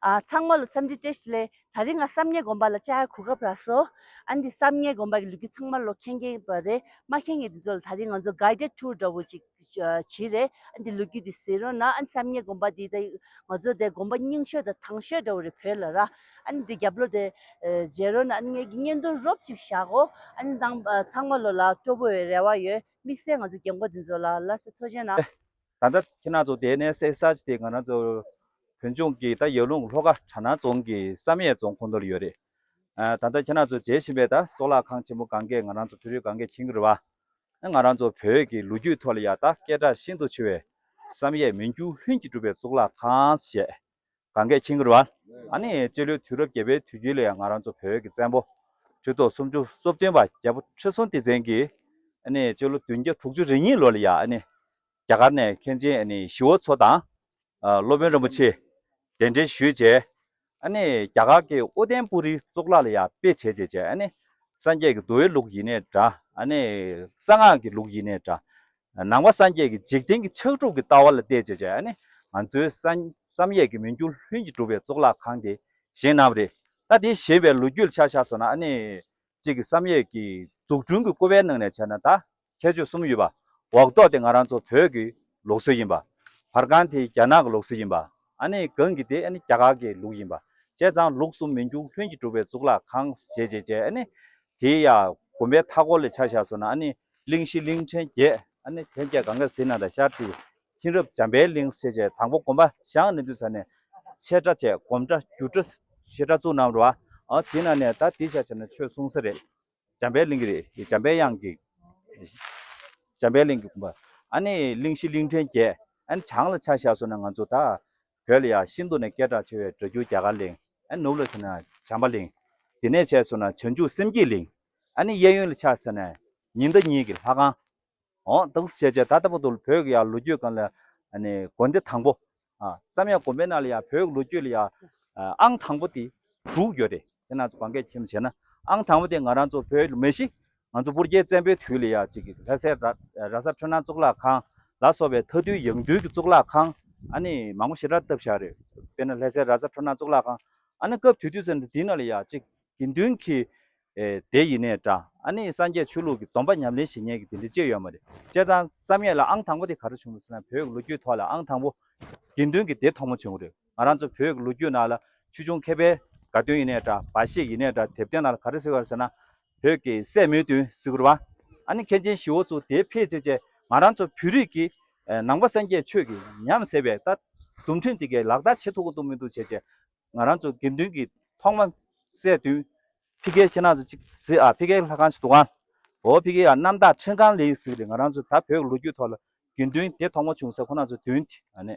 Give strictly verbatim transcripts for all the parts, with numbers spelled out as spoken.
ཨ། ཚང་མ་ལ་འཚམས་འདྲི་བཀྲ་ཤིས་བདེ་ལེགས། ད་རིང་ང་བསམ་ཡས་དགོན་པ་ལ་བཅར་ཡ་གོ་སྐབས་རག་སོང་། ཨ་ནི་བསམ་ཡས་དགོན་པ་གི་ལོ་རྒྱུས་ཚང་མ་ལོ་མཁྱེན་མཁན་པ་རེད། མ་མཁྱེན་མཁན་དེ་ཚོ་ལ་ད་རིང་ང་ཚོ་གའི་ཌེཌ་ཊུར་འདྲ་བོ་ཅིག་བྱས་རེད། ཨ་ནི་ལོ་རྒྱུས་དེ་གཟིགས་རོགས་གནང་། ཨ་ནི་བསམ་ཡས་དགོན་པ་དེ་ད་ང་ཚོ་དེ་དགོན་པ་རྙིང་ཤོས་དང་དྭངས་ཤོས་འདྲ་བོ་རེད་བོད་ལ་ར། ཨ་ནི་དེ་རྒྱབ་ལོགས་དེ་མཇལ་རོགས་གནང་། ཨ་ནི་ངེད་ཀྱི་བརྙན་ཐུང་རོབ་ཅིག་བཞག་གོ། ཨ་ནི་ནང་ཚང་མ་ལོ་ལ་སྤྲོ་པོ་ཡོད་རེ་བ་ཡོད། དམིགས་བསལ་ང་ཚོ་རྒན་གོག་དེ་ཚོ་ལ་ལ་སེ་ཐུགས་རྗེ་གནང་། ད་ལྟ་ཁྱེད་རང་ཚོ་དེ་ནས་གསལ་ས་ཅིག་དེ་ང་རང་ཚོ་བོད་ལྗོངས་ཀྱི་ད་ཡར་ཀླུང་ལྷོ་ཁ་གྲ་ནང་རྫོང་གི་བསམ་ཡས་རྫོང་ཁོངས་གཏོགས་ལ་ཡོད་རེད། ཨ། ད་ལྟ་ཁྱེད་རང་ཚོ་མཇལ་བཞིན་པའི་ད་གཙུག་ལག་ཁང་ཆེན་མོ་གང་གས་ང་རང་ཚོ་བོད་རིགས་གང་གས་མཁྱེན་གྱི་རེད་བ། ང་རང་ཚོ་བོད་ཀྱི་ལོ་རྒྱུས་ཐོག་ལ་ཡ་ད་སྐད་གྲགས་ཤིན་ཏུ་ཆེ་བའི་བསམ་ཡས་མི་འགྱུར་ལྷུན་གྱིས་གྲུབ་པའི་གཙུག་ལག་ཁང་ཞེས་གང་གས་མཁྱེན་གྱི་རེད་བ། ཨ་ནི་སྤྱི་ལོའི་དུས་རབས་བརྒྱད་པའི་དུས་དཀྱིལ་ལ་ཡང་ང་རང་ཚོ་བོད་ཀྱི་བཙན་པོ་ཁྲི་ཐོག་སུམ་ཅུ་སོ་བདུན་པ་རྒྱལ་པོ་ཁྲི་སྲོང་ལྡེ་བཙན་གྱིས་ཨ་ནི་སྤྱི་ལོ་བདུན་བརྒྱ་དྲུག་ཅུ་རེ་གཉིས་ལོ་ལ་ཡ་ཨ་ནི་རྒྱ་གར་ནས་མཁན་ཆེན་ཨ་ནི་ཞི་བ་འཚོ་དང་། ཨ། སློབ་དཔོན་རིན་པོ་ཆེ་གདན་འདྲེན་ཞུས་རྗེས། ཨ་ནི་རྒྱ་གར་གྱི་ཨོ་ཏན་པུ་རི་གཙུག་ལག་ལ་ཡང་དཔེ་བྱས་རྗེས་བྱས། ཨ་ནི་སངས་རྒྱས་ཀྱི་འདུལ་བའི་ལུགས་ཡིན་ནའི་འདྲ། ཨ་ནི་གསང་སྔགས་ཀྱི་ལུགས་ཡིན་ནའི་འདྲ། ནང་པ་སངས་རྒྱས་ཀྱི་འཇིག་རྟེན་གྱི་ཕྱག་གྲུབ་ཀྱི་ལྟ་བ་ལ་བལྟས་བྱས་བྱས། ཨ་ནི་ང་ཚོའི་བསམ་བསམ་ཡས་ཀྱི་མི་འགྱུར་ལྷུན་གྱིས་གྲུབ་པའི་གཙུག་ལག་ཁང་དེ་བཞེངས་གནང་བ་རེད། ད་དེ་བཞེངས་པའི་ལོ་རྒྱུས་ལ་ཆ་བཞག་སོང་ན། ཨ་ནི་གཅིག་གི་བསམ་ཡས་ཀྱི་འཛུགས་སྐྲུན་གྱི་སྐུ་པའི་ནང་ནས་བྱས་ན་ད། ཁྱད་ཆོས་གསུམ་ཡོད་པ། འོག་ཐོག་དེ་ང་རང་ཚོ་བོད་ཀྱི་ལུགས་སྲོལ་ཡིན་པ། བར་ཁང་དེ་རྒྱ་ནག་གི་ལུགས་སྲོལ་ཡིན་པ། ཨ་ནི་སྒང་གི་དེ་ཨ་ནི་རྒྱ་གར་གྱི་ལུགས་ཡིན་པ། བྱས་ཙང་ལུགས་གསུམ་མི་འགྱུར་ལྷུན་གྱིས་གྲུབ་པའི་གཙུག་ལག་ཁང་ཞེས་བྱས་བྱས། ཨ་ནི་དེ་ཡ་དགོན་པའི་མཐའ་འཁོར་ལ་ཆ་བཞག་སོང་ན། ཨ་ནི་གླིང་བཞི་གླིང་ཕྲན་བརྒྱད། ཨ་ནི་ལྷན་རྒྱས་གང་ག་ཟེར་ན་ད་ཤར་དེ་མཁྱེན་རབ་འཇམ་པའི་གླིང་ཟེར་བྱས། དང་པོ་དགོན་པ་བཞེངས་ནས་དུས་ས་ནས་ཆེ་ཕྲ་བྱས། སྒོམ་གྲྭ་རྒྱུ་གྲྭ་ཞེ་དྲག་བཙུགས་གནང་བ་རེད་བ། ཨ། དེ་ནང་ནས་ད་དེ་ཆ་བྱས་ན་ཆོས་གསུང་ས་རེད། འཇམ་པའི་གླིང་གི་རེད། འཇམ་པའི་དབྱངས་ཀྱི། འཇམ་པའི་གླིང་གི་དགོན་པ། ཨ་ནི་གླིང་བཞི་གླིང་ཕྲན་བརྒྱད། ཨ་ནི་བྱང་ལ་ཆ་བཞག་སོང་ན་ང་ཚོ་ད་བོད་ལ་ཡ་ཤིན་ཏུ་ནས་སྐད་གྲགས་ཆེ་བའི་སྒྲ་སྒྱུར་རྒྱ་གར་གླིང་། ཨ་ནི་ནུབ་ལ་ཆ་ན་བྱམས་པ་གླིང་། དེ་ནས་ཆ་བཞག་སོང་ན་བྱང་ཆུབ་སེམས་བསྐྱེད་གླིང་། ཨ་ནི་གཡས་གཡོན་ལ་ཆ་བཞག་ན་ཉི་ཟླ་གཉིས་ཀྱི་ལྷ་ཁང་། འོ། འདུག་སེ་བྱས་བྱས་ད་ལྟ་བར་དུ་བོད་ཀྱི་ཡ་ལོ་རྒྱུས་སྒང་ལ་ཨ་ནི་དགོན་སྡེ་དང་པོ། ཨ། བསམ་ཡས་དགོན་པའི་ནང་ལ་ཡ་བོད་ཀྱི་ལོ་རྒྱུས་ལ་ཡ། ཨ། ཨང་དང་པོ་དེ་དྲུག་ཡོད་རེད། དེ་ནང་ཚོ་གང་གས་མཁྱེན་བྱས་ན། ཨང་དང་པོ་དེ་ང་རང་ཚོ་བོད་མ་གཞི་ང་ཚོ་སྤུར་རྒྱལ་བཙན་པོའི་དུས་ལ་ཡ་གཅིག་གི་ལྷ་སའི་ར་ར་ས་འཕྲུལ་སྣང་གཙུག་ལག་ཁང་ལ་སོགས་པའི་མཐའ་འདུལ་ཡང་འདུལ་གྱི་གཙུག་ལག་ཁང་། ཨ་ནི་མང་པོ་ཞེ་དྲག་བཏབ་བཞག་རེད། དཔེར་ན་ལྷ་སའི་ར་ས་འཕྲུལ་སྣང་གཙུག་ལག་ཁང་། ཨ་ནི་སྐབས་དེ་དུས་ཚོད་འདི་དེའི་ནང་ལ་ཡ་གཅིག་དགེ་འདུན་གྱི་ཨེ་དེ་ཡིན་ནའི་འདྲ། ཨ་ནི་སངས་རྒྱས་ཆོས་ལུགས་ཀྱི་སྡོམ་པ་ཉམས་ལེན་བྱེད་མཁན་གྱི་དེ་འདྲ་ཅིག་ཡོད་མ་རེད། བྱས་ཙང་བསམ་ཡས་ལ་ཨང་དང་པོ་དེ་ག་རེ་བྱུང་རེད་ཟེར་ན། བོད་ཀྱི་ལོ་རྒྱུས་ཐོག་ལ་ཨང་དང་པོ་དགེ་འདུན་གྱི་སྡེ་ཐོག་མ་བྱུང་རེད། ང་རང་ཚོ་བོད་ཀྱི་ལོ་རྒྱུས་ནང་ལ་ཆོས་སྐྱོང་མཁས་པའི་དགའ་སྟོན་ཡིན་ནའི་འདྲ། འབའ་གཞས་ཡིན་ནའི་འདྲ། དེབ་ཐེར་ནང་ལ་ག་རེ་གཟིགས་པ་རེད་ཟེར་ན། བོད་ཀྱི་སྲས་མོའི་མདུན་ཟེར་གྱི་རེད་བ། ཨ་ནི་མཁན་ཆེན་ཞི་བ་འཚོ་དེ་ཕེབས་བྱས་བྱས་ང་རང་ཚོ་བོད་རིགས་ཀྱི་ཨེ་ནང་པ་སངས་རྒྱས་ཆོས་ཀྱི་ཉམས་ཟེར་བའི་ད་རྡུལ་ཕྲན་དེ་གའི་ལག་བསྟར་བྱེད་ཐུབ་ཀྱི་འདུག་མི་འདུག་བྱས་བྱས། ང་རང་ཚོ་དགེ་འདུན་གྱི་ཐོག་མ་སྲས་བདུན། ཕ་གིར་ཁྱེད་རང་ཚོ་གཅིག་གཟིགས་ཨ། ཕ་གིར་ལྷ་ཁང་ཞིག་འདུག་ག་འོ། ཕ་གིར་ཡ་རྣམ་དག་ཁྲིམས་ཁང་ལེགས་ཟེར་གྱི་རེད། ང་རང་ཚོ་ད་བོད་ཀྱི་ལོ་རྒྱུས་ཐོག་ལ་དགེ་འདུན་སྡེ་ཐོག་མ་བྱུང་ས་ཁོ་རང་ཚོ་བདུན་དེ། ཨ་ནི་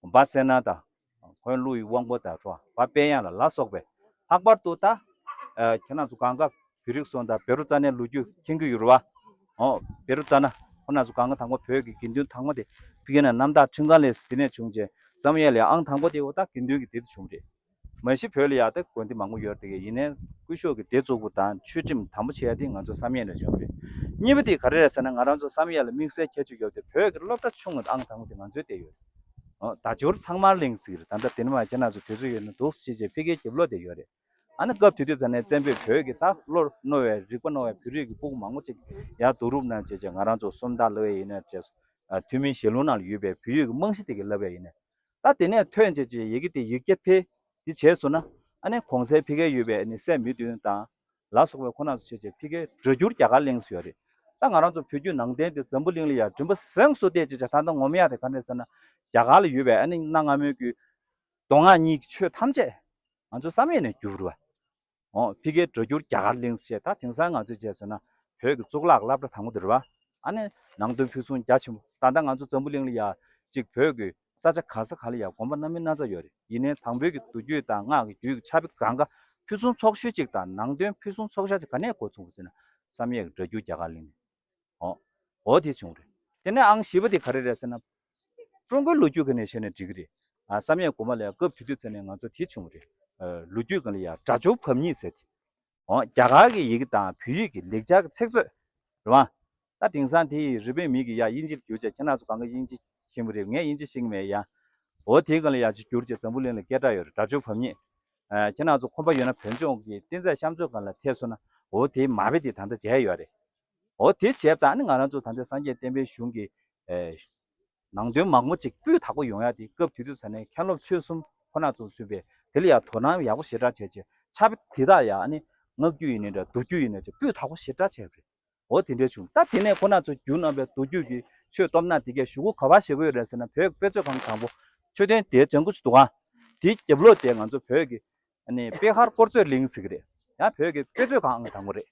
འབའ་སེར་སྣ་དང་། འཁོན་ཀླུ་ཡི་དབང་པོ་དང་འགྲོ་བ་དཔལ་དབྱངས་ལ་ལ་སོགས་པའི། ལྷག་པར་དུ་ད་ཨ་ཁྱེད་རང་ཚོ་གང་ག་བོད་རིགས་སོང་དང་བཻ་རོ་ཙ་ནའི་ལོ་རྒྱུས་མཁྱེན་གྱི་ཡོད་རེད་བ། འོ། བཻ་རོ་ཙ་ན་ཁོ་རང་ཚོ་གང་ག་དང་པོ་བོད་ཀྱི་དགེ་འདུན་དང་པོ་དེ་ཕ་གི་ནས་རྣམ་དག་ཁྲིམས་ཁང་ལེགས་ཟེར་དེ་ནས་བྱུང་རྗེས་བསམ་ཡས་ལ་ཨང་དང་པོ་དེ། འོ། ད་དགེ་འདུན་གྱི་སྡེ་དེ་བྱུང་རེད། མ་གཞི་བོད་ལ་ཡ་ད་དགོན་སྡེ་མང་པོ་ཡོད་རེད་དེ། ཡིན་ནའི་སྐུ་ཞབས་ཀྱི་སྡེ་བཙུགས་པ་དང་ཆོས་ཁྲིམས་དམ་པོ་བྱེད་ཡ་དེ་ང་ཚོ་བསམ་ཡས་ནས་བྱུང་རེད། གཉིས་པ་དེ་ག་རེ་རེད་ཟེར་ན། ང་རང་ཚོ་བསམ་ཡས་ལ་དམིགས་བསལ་ཁྱད་ཆོས་ཡོད་དེ། བོད་ཀྱི་སློབ་གྲྭ་ཆུང་ངུ་ཨང་དང་པོ་དེ་ང་ཚོའི་དེ་ཡོད་རེད། འོ། བརྡ་སྦྱོར་ཚང་མར་གླིང་ཟེར་གྱི་རེད། ད་ལྟ་དེ་ནས་མར་ཁྱེད་རང་ཚོ་དུས་ཚོད་ཡོད་ན་འདུག་སེ་བྱས་བྱས་ཕ་གིའི་རྒྱབ་ལོགས་དེ་ཡོད་རེད། ཨ་ནི་སྐབས་དེ་དུས་ཙམ་ནས་བཙན་པོས་བོད་ཀྱི་ད་བློ་རྣོ་བའི་རིག་པ་རྣོ་བའི་བོད་རིགས་ཀྱི་ཕྲུ་གུ་མང་པོ་ཅིག་ཡར་བསྡུ་རུབ་གནང་བྱས་བྱས། ང་རང་ཚོ་སུམ་རྟགས་ལབ་ཡ་ཡིན་ན་བྱས། ཨ། ཐུན་མིན་ཞལ་ལུང་ནང་ལ་ཡོད་པའི་བོད་ཡིག་གི་རྨང་གཞི་དེ་ག་བསླབ་ཡ་ཡིན་ན། ད་དེ་ནས་ཐོན་བྱས་བྱས་ཡི་གེ་དེ་ཡིག་རྒྱ་འཕེལ་དེ་བྱས་སོང་ན། ཨ་ནི་གོང་གསལ་ཕ་གིར་ཡོད་པའི་ཨ་ནི་སྲས་མོའི་མདུན་དང་ལ་སོགས་པའི་ཁོ་ན་ཚོ་བྱས་བྱས་ཕ་གིར་སྒྲ་སྒྱུར་རྒྱ་གར་གླིང་ཟེར་ཡོད་རེད། ད་ང་རང་ཚོ་བོད་བརྒྱུད་ནང་བསྟན་དེ་འཛམ་བུ་གླིང་ལ་ཡར་རིམ་པ་གཟེངས་སུ་བསྟན་བྱས་བྱས་ད་ལྟ་ངོམ་ཡ་དེ་ག་འདྲ་ཟེར་ན། རྒྱ་གར་ལ་ཡོད་པའི་ཨ་ནི་གནའ་སྔ་མོའི་གི་མདོ་སྔགས་གཉིས་ཀྱི་ཆོས་ཐམས་ཅད་ང་ཚོ་བསམ་ཡས་ནས་བསྒྱུར་བ། འོ། ཕ་གིའི་སྒྲ་སྒྱུར་རྒྱ་གར་གླིང་ཞེས། ད་དེང་སང་ང་ཚོས་བྱས་སོང་ན་བོད་ཀྱི་གཙུག་ལག་སློབ་གྲྭ་དང་པོ་དེ་རེད་བ། ཨ་ནི་ནང་དོན་ཕུན་སུམ་རྒྱ་ཆེན་པོ། ད་ལྟ་ང་ཚོ་འཛམ་བུ་གླིང་ལ་ཡ་གཅིག་བོད་ཀྱི་ས་ཆ་ག་ས་ག་ལ་ཡ་དགོན་པ་སྣ་མིན་སྣ་ཚོགས་ཡོད་རེད། ཡིན་ནའི་དང་པོའི་གི་མདོ་རྒྱུད་དང་སྔགས་ཀྱི་རྒྱུད་ཀྱི་ཕྱག་དཔེ་གང་ག་ཕུན་སུམ་ཚོགས་ཤོས་གཅིག་དང་ནང་དོན་ཕུན་སུམ་ཚོགས་ཤོས་གཅིག་ག་ནས་འགོ་ཚུགས་པ་ཟེར་ན། བསམ་ཡས་ཀྱི་སྒྲ་སྒྱུར་རྒྱ་གར་གླིང་ནས། འོ། འོ་དེ་བྱུང་རེད། དེ་ནས་ཨང་བཞི་པ་དེ་ག་རེ་རེད་ཟེར་ན། ཀྲུང་གོའི་ལོ་རྒྱུས་སྒང་ནས་བཤད་ན་འགྲིག་གི་རེད། ཨ། བསམ་ཡས་དགོན་པ་ལ་སྐབས་དེ་དུས་ཚོད་ནས་ང་ཚོ་དེ་བྱུང་རེད། ཨ། ལོ་རྒྱུས་སྒང་ལ་ཡ་སྒྲ་སྒྱུར་བམ་གཉིས་ཟེར་དེ། འོ། རྒྱ་གར་གྱི་ཡི་གེ་དང་བོད་ཡིག་གི་ལེགས་སྦྱར་གྱི་ཚིག་མཛོད་རེད་བ། ད་དེང་སང་དེ་ཡི་རི་པིན་མི་གི་ཡ་དབྱིན་ཇི་ལ་བསྒྱུར་བྱས། ཁྱེད་རང་ཚོ་གང་ག་དབྱིན་ཇི་ཤེས་ཀྱི་རེད། ངས་དབྱིན་ཇི་ཤེས་ཀྱི་མེད་ཡ། འོ་དེའི་སྒང་ལ་ཡ་ཅིག་བསྒྱུར་བྱས་འཛམ་བུ་གླིང་ལ་སྐད་གྲགས་ཡོད་རེད། སྒྲ་སྒྱུར་བམ་ཉིད། ཨ་ཁྱེད་རང་ཚོ་ཁོམ་པ་ཡོད་ན་བོད་ལྗོངས་ཀྱི་བསྟན་རྩིས་གཤམ་མཛོད་སྒང་ལ་ཐེབས་སོང་ན་འོ་དེའི་མ་དཔེ་དེ་ད་ལྟ་མཇལ་ཡོད་རེད། འོ་དེ་བྱས་ཙང་ནི་ང་རང་ཚོ་ད་ལྟ་སངས་རྒྱས་བསྟན་པའི་གཞུང་གི་ཨེ་ནང་དོན་མང་པོ་ཅིག་སྤུས་དག་པོ་ཡོང་ཡ་དེ་སྐབས་དེ་དུས་ཙ་ནས་མཁན་སློབ་ཆོས་གསུམ་ཁོ་ན་ཚོ་གསུངས་པས་དེ་ལ་ཡ་དོ་སྣང་ཡག་པོ་ཞེ་དྲག་བྱས་བྱས་ཕྱག་དཔེ་དེ་དག་ཡ་ཨ་ནི་ངག་རྒྱུན་ཡིན་ནའི་འདྲ་མདོ་རྒྱུད་ཡིན་ནའི་འདྲ་སྤུས་དག་པོ་ཞེ་དྲག་བྱས་པ་རེད། འོ་དེ་འདྲ་བྱུང་། ད་དེ་ནས་ཁོ་ན་ཚོ་བསྒྱུར་གནང་བའི་མདོ་རྒྱུད་ཀྱི་ཆོས་སྟོབས་ན་དེ་གས་ཞུ་སྒོ་ག་པར་བྱེད་དགོས་ཡོད་རེད་ཟེར་ན་བོད་ཀྱི་དཔེ་མཛོད་ཁང་དང་པོ་མཆོད་རྟེན་དེའི་ལྗང་གུ་ཅིག་འདུག་ག་དེའི་རྒྱབ་ལོགས་དེ་ང་ཚོ་བོད་ཀྱི་ཨ་ནི་པེ་ཧར་བཀོལ་སྤྱོད་གླིང་ཟེར་གྱི་རེད། ཡང་བོད་ཀྱི་དཔེ་མཛོད་ཁང་ཨང་དང་པོ་རེད།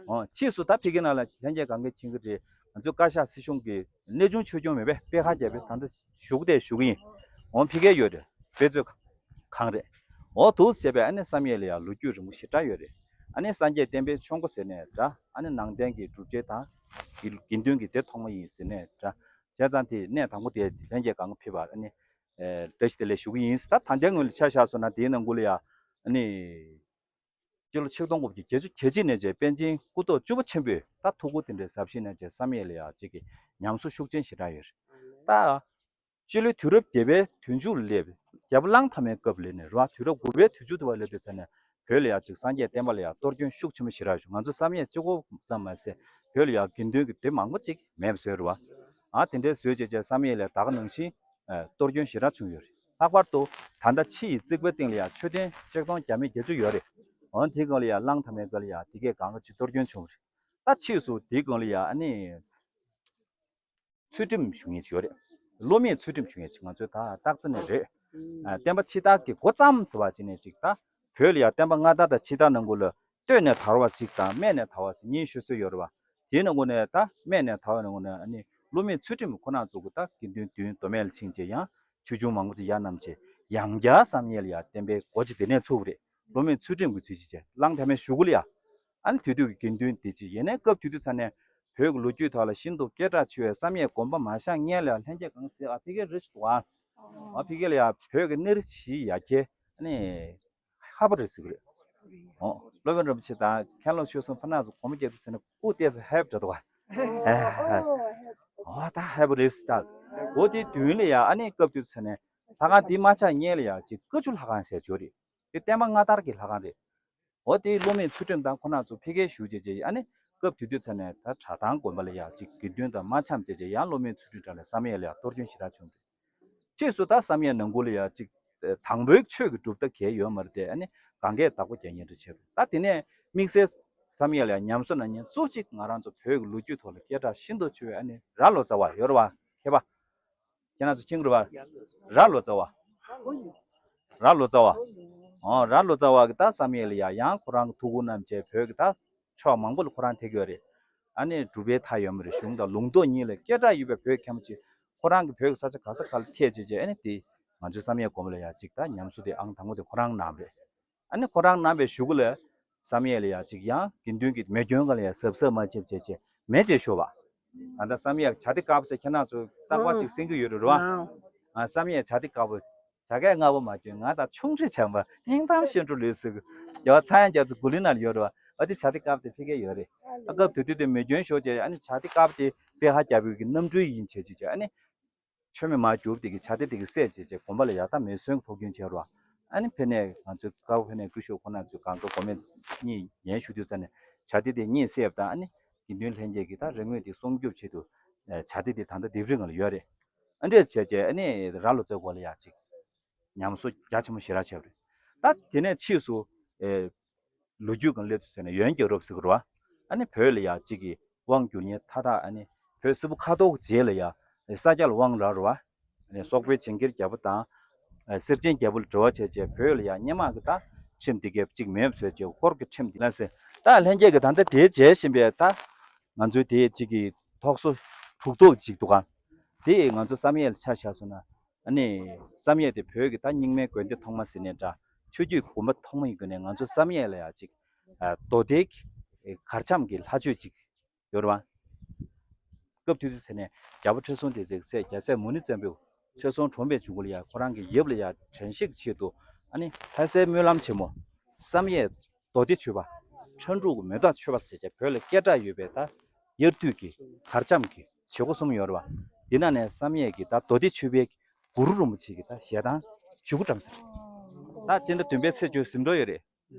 ཨོ་ཕྱིས་སུ་ད་ཕ་གི་ནང་ལ་ལྷན་རྒྱས་གང་གས་མཁྱེན་གྱི་རེད། ང་ཚོའི་བཀའ་ཤག་སྲིད་གཞུང་གི་གནས་ཆུང་ཆོས་སྐྱོང་མེད་པས་པེ་ཧར་རྒྱབ་པའི་ད་ལྟ་བཞུགས་དེ་བཞུགས་ཀྱི་ཡིན། ཨོ་ཕ་གིར་ཡོད་རེད། དཔེ་མཛོད་ཁང་རེད། ཨོ་འདུག་བྱས་པས་ཨ་ནི་བསམ་ཡས་ལ་ཡང་ལོ་རྒྱུས་རིང་པོ་ཞེ་དྲག་ཡོད་རེད། ཨ་ནི་སངས་རྒྱས་བསྟན་པའི་ཆོས་འཁོར་ཟེར་ནས་འདྲ། ཨ་ནི་ནང་བསྟན་གྱི་སྒྲུབ་བྱེད་དང་། དགེ་དགེ་འདུན་གྱི་སྡེ་ཐོག་མ་ཡིན་ཟེར་ནས་འདྲ། བྱས་ཙང་དེ་གནས་དང་པོ་དེ་ལྷན་རྒྱས་གང་ག་ཕེབས་པ་ཨ་ནི། ཨེ་བཀྲ་ཤིས་བདེ་ལེགས་ཞུ་གི་ཡིན། ད་ད་ལྟའི་ངོས་ལ་ཆ་བཞག་སོང་ན་དེའི་ནང་ཁུལ་ལ་ཡ། ཨ་ནི། སྤྱི་ལོ་ཆིག་སྟོང་དགུ་བརྒྱ་བརྒྱད་ཅུ་གྱ་གཅིག་ནས་བྱས་པཎ་ཆེན་སྐུ་ཐོག་བཅུ་པ་ཆེན་པོས་ད་ཐུགས་ཁུར་དེ་འདྲའི་ཟབ་བཞེས་གནང་བྱས་བསམ་ཡས་ལ་ཡ་གཅིག་གི་ཉམས་གསོ་ཤུགས་ཆེན་ཞེ་དྲག་ཡོད་རེད། ད། སྤྱི་ལོའི་དུས་རབས་བརྒྱད་པའི་དུས་མཇུག་ལ་སླེབས། རྒྱལ་པོ་གླང་དར་མའི་སྐབས་ལ་ནས་རེད་བ། དུས་རབས་དགུ་པའི་དུས་མཇུག་ཏུ་བ་སླེབས་དུས་ཙ་ནས་བོད་ལ་ཡ་གཅིག་སངས་རྒྱས་བསྟན་པ་ལ་ཡ་གཏོར་སྐྱོན་ཤུགས་ཆེན་པོ་ཞེ་དྲག་བྱུང་། ང་ཚོ་བསམ་ཡས་གཅིག་པོ་ཙམ་མ་ཟད་བོད་ལ་ཡ་དགེ་འདུན་གྱི་སྡེ་མང་པོ་ཅིག་མེད་པ་བཟོས་རེད་བ། ཨ་དེ་འདྲའི་བཟོས་བྱས་བྱས་བསམ་ཡས་ལ་ད་ག་ནང་བཞིན་ཨ་གཏོར་སྐྱོན་ཞེ་དྲག་བྱུང་ཡོད་རེད། ལྷག་པར་དུ་ད་ལྟ་ཕྱི་ཡི་རྩིག་པའི་སྟེང་ལ་ཡ་མཆོད་རྟེན་ཆིག་སྟོང་བརྒྱ་མེད་བརྒྱད་ཅུ་ཡོད་རེད། འོ་དེའི་སྒང་ལ་ཡ་གླང་དར་མའི་སྐབས་ལ་ཡ་དེ་གས་གང་ག་ཅིག་གཏོར་སྐྱོན་བྱུང་རེད། ད་ཕྱིས་སུ་དེའི་སྒང་ལ་ཡ་ཨ་ནི། ཚུལ་ཁྲིམས་ཞུ་མཁན་ཅིག་ཡོད་རེད། སློབ་མའི་ཚུལ་ཁྲིམས་ཞུ་མཁན་ཅིག་ང་ཚོས་ད་སྟག་རྩེ་ནས་རེད། ཨ་བསྟན་པ་ཕྱི་དར་གྱི་འགོ་བརྩམས་ཟེར་བ་ཅིག་ནས་ཅིག་ད་བོད་ལ་ཡ་བསྟན་པ་སྔ་དར་དང་ཕྱི་དར་ནང་ཁུལ་ལ་སྟོད་ནས་དར་བ་ཅིག་དང་སྨད་ནས་དར་བ་ཅིག་གཉིས་ཤོད་སྲོལ་ཡོད་རེད་བ། དེའི་ནང་ཁུལ་ནས་ད་སྨད་ནས་དར་བའི་ནང་ཁུལ་ནས་ཨ་ནི་སློབ་མའི་ཚུལ་ཁྲིམས་ཁོ་ན་ཚོ་གི་ད་དགེ་འདུན་བདུན་མདོ་སྨད་ལ་ཕྱིན་བྱས་ཡང་ཆོས་སྐྱོང་མང་པོ་ཅིག་ཡར་བསྣམས་བྱས་ཡང་བསྐྱར་བསམ་ཡས་ལ་ཡ་བསྟན་པའི་སྒོ་ཅིག་དེ་ནས་ཚུགས་པ་རེད། སློབ་མའི་ཚུལ་ཁྲིམས་ཀྱི་ཚུལ་ཅིག་བྱས་གླང་དར་མའི་གཞུག་གུ་ལ་ཡ། ཨ་ནི་དེ་དུས་ཀྱི་དགེ་འདུན་དེ་ཅིག་ཡིན་ནའི་སྐབས་དེ་དུས་ཚ་ནས་བོད་ཀྱི་ལོ་རྒྱུས་ཐོག་ལ་ཤིན་ཏུ་སྐད་གྲགས་ཆེ་བའི་བསམ་ཡས་དགོན་པ་མ་བཞེངས་སྔོན་ལ་ལྷན་རྒྱས་གང་ཟེར་ཨ་ཕ་གིར་རེ་ཞིག་འདུག་ཨ། ཨ་ཕ་གི་ལ་ཡ་བོད་ཀྱི་གནས་རི་བཞི་ཡ་གྱལ་ཨ་ནི་ཧ་པ་རེད་ཟེར་གི་རེད། ཨོ་སློབ་དཔོན་རིན་པོ་ཆེ་དང་མཁན་སློབ་ཆོས་གསུམ་ཕ་ནག་ཚོ་སྒོར་མོ་བརྒྱབ་ཚེ་ཟེར་ནས་སྐུ་བལྟས་ཚེ་ཧེབ་འདྲ་འདུག་ཨ། ཨོ་ད་ཧེབ་རེད་ཟེར་ད། འོ་དེ་དུས་ལ་ཡ་ཨ་ནི་སྐབས་དུས་ཚ་ནས་ལྷ་ཁང་དེ་མ་ཆགས་སྔོན་ལ་ཡ་ཅིག་ཀ་ཆུ་ལྷ་ཁང་ཟེར་ཅིག་ཡོད་རེད། དེ་བསྟན་པ་སྔ་དར་གྱི་ལྷ་ཁང་རེད། འོ་དེའི་སློབ་མའི་ཚུལ་ཁྲིམས་དང་ཁོ་ན་ཚོ་ཕ་གིར་ཞུགས་བྱས་བྱས་ཨ་ནི་སྐབས་དེ་དུས་ཚ་ནས་ད་གྲྭ་ཐང་དགོན་པ་ལ་ཡ་གཅིག་དགེ་འདུན་དང་མ་འཆམ་བྱས་བྱས་ཡང་སློབ་མའི་ཚུལ་ཁྲིམས་དྲང་ནས་བསམ་ཡས་ལ་ཡ་གཏོར་སྐྱོན་ཞེ་དྲག་བྱུང་སྟེ། ཕྱིས་སུ་ད་བསམ་ཡས་ནང་ཁུལ་ལ་ཡ་གཅིག་དང་པོའི་ཆོས་ཀྱི་གྲུབ་མཐའ་གལ་ཡོད་མ་རེད་དེ་ཨ་ནི་གང་གས་བདག་པོ་རྒྱག་མཁན་འདྲ་བྱས་འདུག་ད་དེ་ནས་དམིགས་བསལ་བསམ་ཡས་ལ་ཡ་ཉམས་གསོ་གནང་མཁན་གཙོ་གཅིག་ང་རང་ཚོ་བོད་ཀྱི་ལོ་རྒྱུས་ཐོག་ལ་སྐད་གྲགས་ཤིན་ཏུ་ཆེ་བའི་ཨ་ནི་རྭ་ལོ་ཙཱ་བ་ཡོད་རེད་བ་མཁས་པ། ཁྱེད་རང་ཚོ་མཁྱེན་གྱི་རེད་བ། རྭ་ལོ་ཙཱ་བ། རྭ་ལོ་ཙཱ་བ། ཨོ་རྭ་ལོ་ཙཱ་བ་གི་ད་བསམ་ཡས་ལ་ཡ་ཡང་ཁོ་རང་གི་ཐུགས་ཁུར་བསྣམས་བྱས་བོད་ཀྱི་ད་ཕྱོགས་མང་པོ་ལ་ཁོ་རང་ཐེག་གི་ཡོད་རེད། ཨ་ནི་གྲུབ་པའི་མཐའ་ཡོད་མ་རེད། གཞུང་དང་ལུང་རྟོགས་གཉིས་ལ་སྐད་གྲགས་ཡོད་པའི་བོད་མཁན་པོ་ཅིག་ཁོ་རང་གི་བོད་ཀྱི་ས་ཆ་ག་ས་ག་ལ་ཐེག་བྱས་བྱས་ཨ་ནི་དེ་ང་ཚོའི་བསམ་ཡས་དགོན་པ་ལ་ཡ་གཅིག་ད་ཉམས་གསོ་དེ་ཨང་དང་པོ་དེ་ཁོ་རང་གནང་རེད། ཨ་ནི་ཁོ་རང་གནང་བའི་གཞུག་གུ་ལ་བསམ་ཡས་ལ་ཡ་གཅིག་ཡང་དགེ་འདུན་གྱི་མེ་སྐྱོན་ག་ལ་ཡ་གཟབ་གཟབ་མ་བྱེད་བྱས་བྱས་མེ་བྱས་ཤོག་བ། ད་ལྟ་བསམ་ཡས་བྱ་དེ་དཀར་པོ་ཟེར་ཁྱེད་རང་ཚོ་རྟག་པར་ཅིག་གསན་གྱི་ཡོད་རེད་བ། ཨ་བསམ་ཡས་བྱ་དེ་དཀར་པོ། བྱ་སྐད་རྔ་པོ་མ་གྱོན་ང་དང་ཆུང་འདྲིས་བྱམས་པ་སྙིང་གཏམ་ཤོད་འགྲོ་ལོས་ཟེར་གི། རྒྱལ་བ་ཚངས་དབྱངས་རྒྱ་མཚོ་གུ་ལི་ནང་ལ་ཡོད་རེད་བ། ཨ་དེ་བྱ་དེ་དཀར་པོ་དེ་ཕ་གིར་ཡོད་རེད། ཨ་སྐབས་དེ་དུས་དེ་མེ་སྐྱོན་ཤོར་བྱས་ཨ་ནི་བྱ་དེ་དཀར་པོ་དེ་པེ་ཧ་རྒྱལ་པོའི་གི་རྣམ་སྤྲུལ་ཡིན་བྱས་ཅིག་བྱས་ཨ་ནི། མཆོད་མེ་མར་གྱུར་དེ་གི་བྱ་དེ་དེ་གི་བསད་བྱས་བྱས་དགོན་པ་ལ་ཡར་ད་མེ་སོན་ཕོག་སྐྱོན་བྱས་རོ། ཨ་ནི་ཕ་ནས་ང་ཚོའི་དཀར་པོ་ཕ་ནས་སྐུ་ཞབས་ཁོ་ན་ཚོས་གང་ག་དགོན་མེ་གཉིས་ཉན་ཞུ་དུས་ཙ་ནས་བྱ་དེ་དེ་གཉིས་བསད་ད་ཨ་ནི་དགེ་འདུན་ལྷན་རྒྱས་ཀྱི་ད་རིག་དངོས་དེ་སྲུང་སྐྱོབ་ཆེད་དུ་བྱ་དེ་དེ་ད་ལྟ་ལྡེབས་རིས་ནང་ལ་ཡོད་རེད། ཨ་འདྲས་བྱས་བྱས་ཨ་ནི་རྭ་ལོ་ཙཱ་སྐོར་ལ་ཡ་ཅིག་ཉམས་གསོ་རྒྱ་ཆེན་པོ་ཞེ་དྲག་བྱས་པ་རེད། ད་དེ་ནས་ཕྱིས་སུ་ཨེ། ལོ་རྒྱུས་སྒང་སླེབས་ཚུལ་ཟེར་ན་ཡོན་རྒྱལ་རབས་ཟེར་གི་རེད་བ། ཨ་ནི་བོད་ལ་ཡ་གཅིག་གི་དབང་བསྒྱུར་མཁན་མཐའ་དག་ཨ་ནི་བོད་སིལ་བུ་ཁ་དོག་གི་རྗེས་ལ་ཡ་ས་སྐྱ་ལ་དབང་རག་རེད་བ། ཨ་ནི་སོག་པོའི་ཇིང་གིར་རྒྱལ་པོ་དང་། ཨ་སེར་ཆེན་རྒྱལ་པོ་ལ་འབྲེལ་བ་བྱས་བྱས་བོད་ལ་ཡ་སྔོན་མ་གི་ད་ཁྲིམས་འདི་གས་གཅིག་མེད་བཟོས་བྱས་ཧོར་གྱི་ཁྲིམས་འདི་ལ་ཟེར། ད་ལྷན་རྒྱས་ཀྱི་ད་ལྟ་དེའི་རྗེས་ཟིན་པའི་ད་ང་ཚོའི་དེའི་གཅིག་གི་ཐོག་སོ་དྲུག་ཐོག་གཅིག་འདུག་ག་དེ་ང་ཚོ་བསམ་ཡས་ལ་ཆ་བཞག་སོང་ན། ཨ་ནི་བསམ་ཡས་དེ་བོད་ཀྱི་ད་རྙིང་མའི་དགོན་སྡེ་ཐོག་མ་ཟེར་ནའི་འདྲ། ཆོས་བརྒྱུད་དགོན་པ་ཐོག་མ་ཡིན་དགོས་ནས་ང་ཚོ་བསམ་ཡས་ལ་ཡ་ཅིག་ཨ་མདོ་སྡེའི་གར་འཆམ་གྱི་ལྷ་ཆོས་ཅིག་ཡོད་རེད་བ། སྐབས་དེ་དུས་ཚེ་ནས་རྒྱལ་པོ་ཁྲི་སྲོང་ལྡེ་བཙན་གྱི་སྲས་རྒྱལ་སྲས་མུ་ནེ་བཙན་པོས་ཁྲི་སྲོང་ཁྲོམ་པའི་འཇུག་སྒོ་ལ་ཡ་ཁོ་རང་གི་ཡབ་ལ་ཡ་དྲན་ཤེས་ཀྱི་ཆེད་དུ་ཨ་ནི་ལྷ་སའི་སྨོན་ལམ་ཆེན་མོ་བསམ་ཡས་མདོ་སྡེ་མཆོད་པ། ཁྲ་འབྲུག་གི་མེ་ཏོག་མཆོད་པ་ཟེར་བྱས་བོད་ལ་སྐད་གྲགས་ཡོད་པའི་ད་དབྱར་དུས་ཀྱི་གར་འཆམ་གྱི་བྱེད་སྒོ་གསུམ་ཡོད་རེད་བ། འདི་ནང་ནས་བསམ་ཡས་ཀྱི་ད་མདོ་སྡེ་མཆོད་པའི་ གུ་རུ་རིན་པོ་ཆེ་གི་ད་ཞལ་ཐང་བྱེད་སྒོ་བཀྲམ་ཟེར། ད་སྤྱི་ཟླ་བདུན་པའི་ཚེས་བཅུ་ཟིན་འགྲོ་ཡོད་རེད།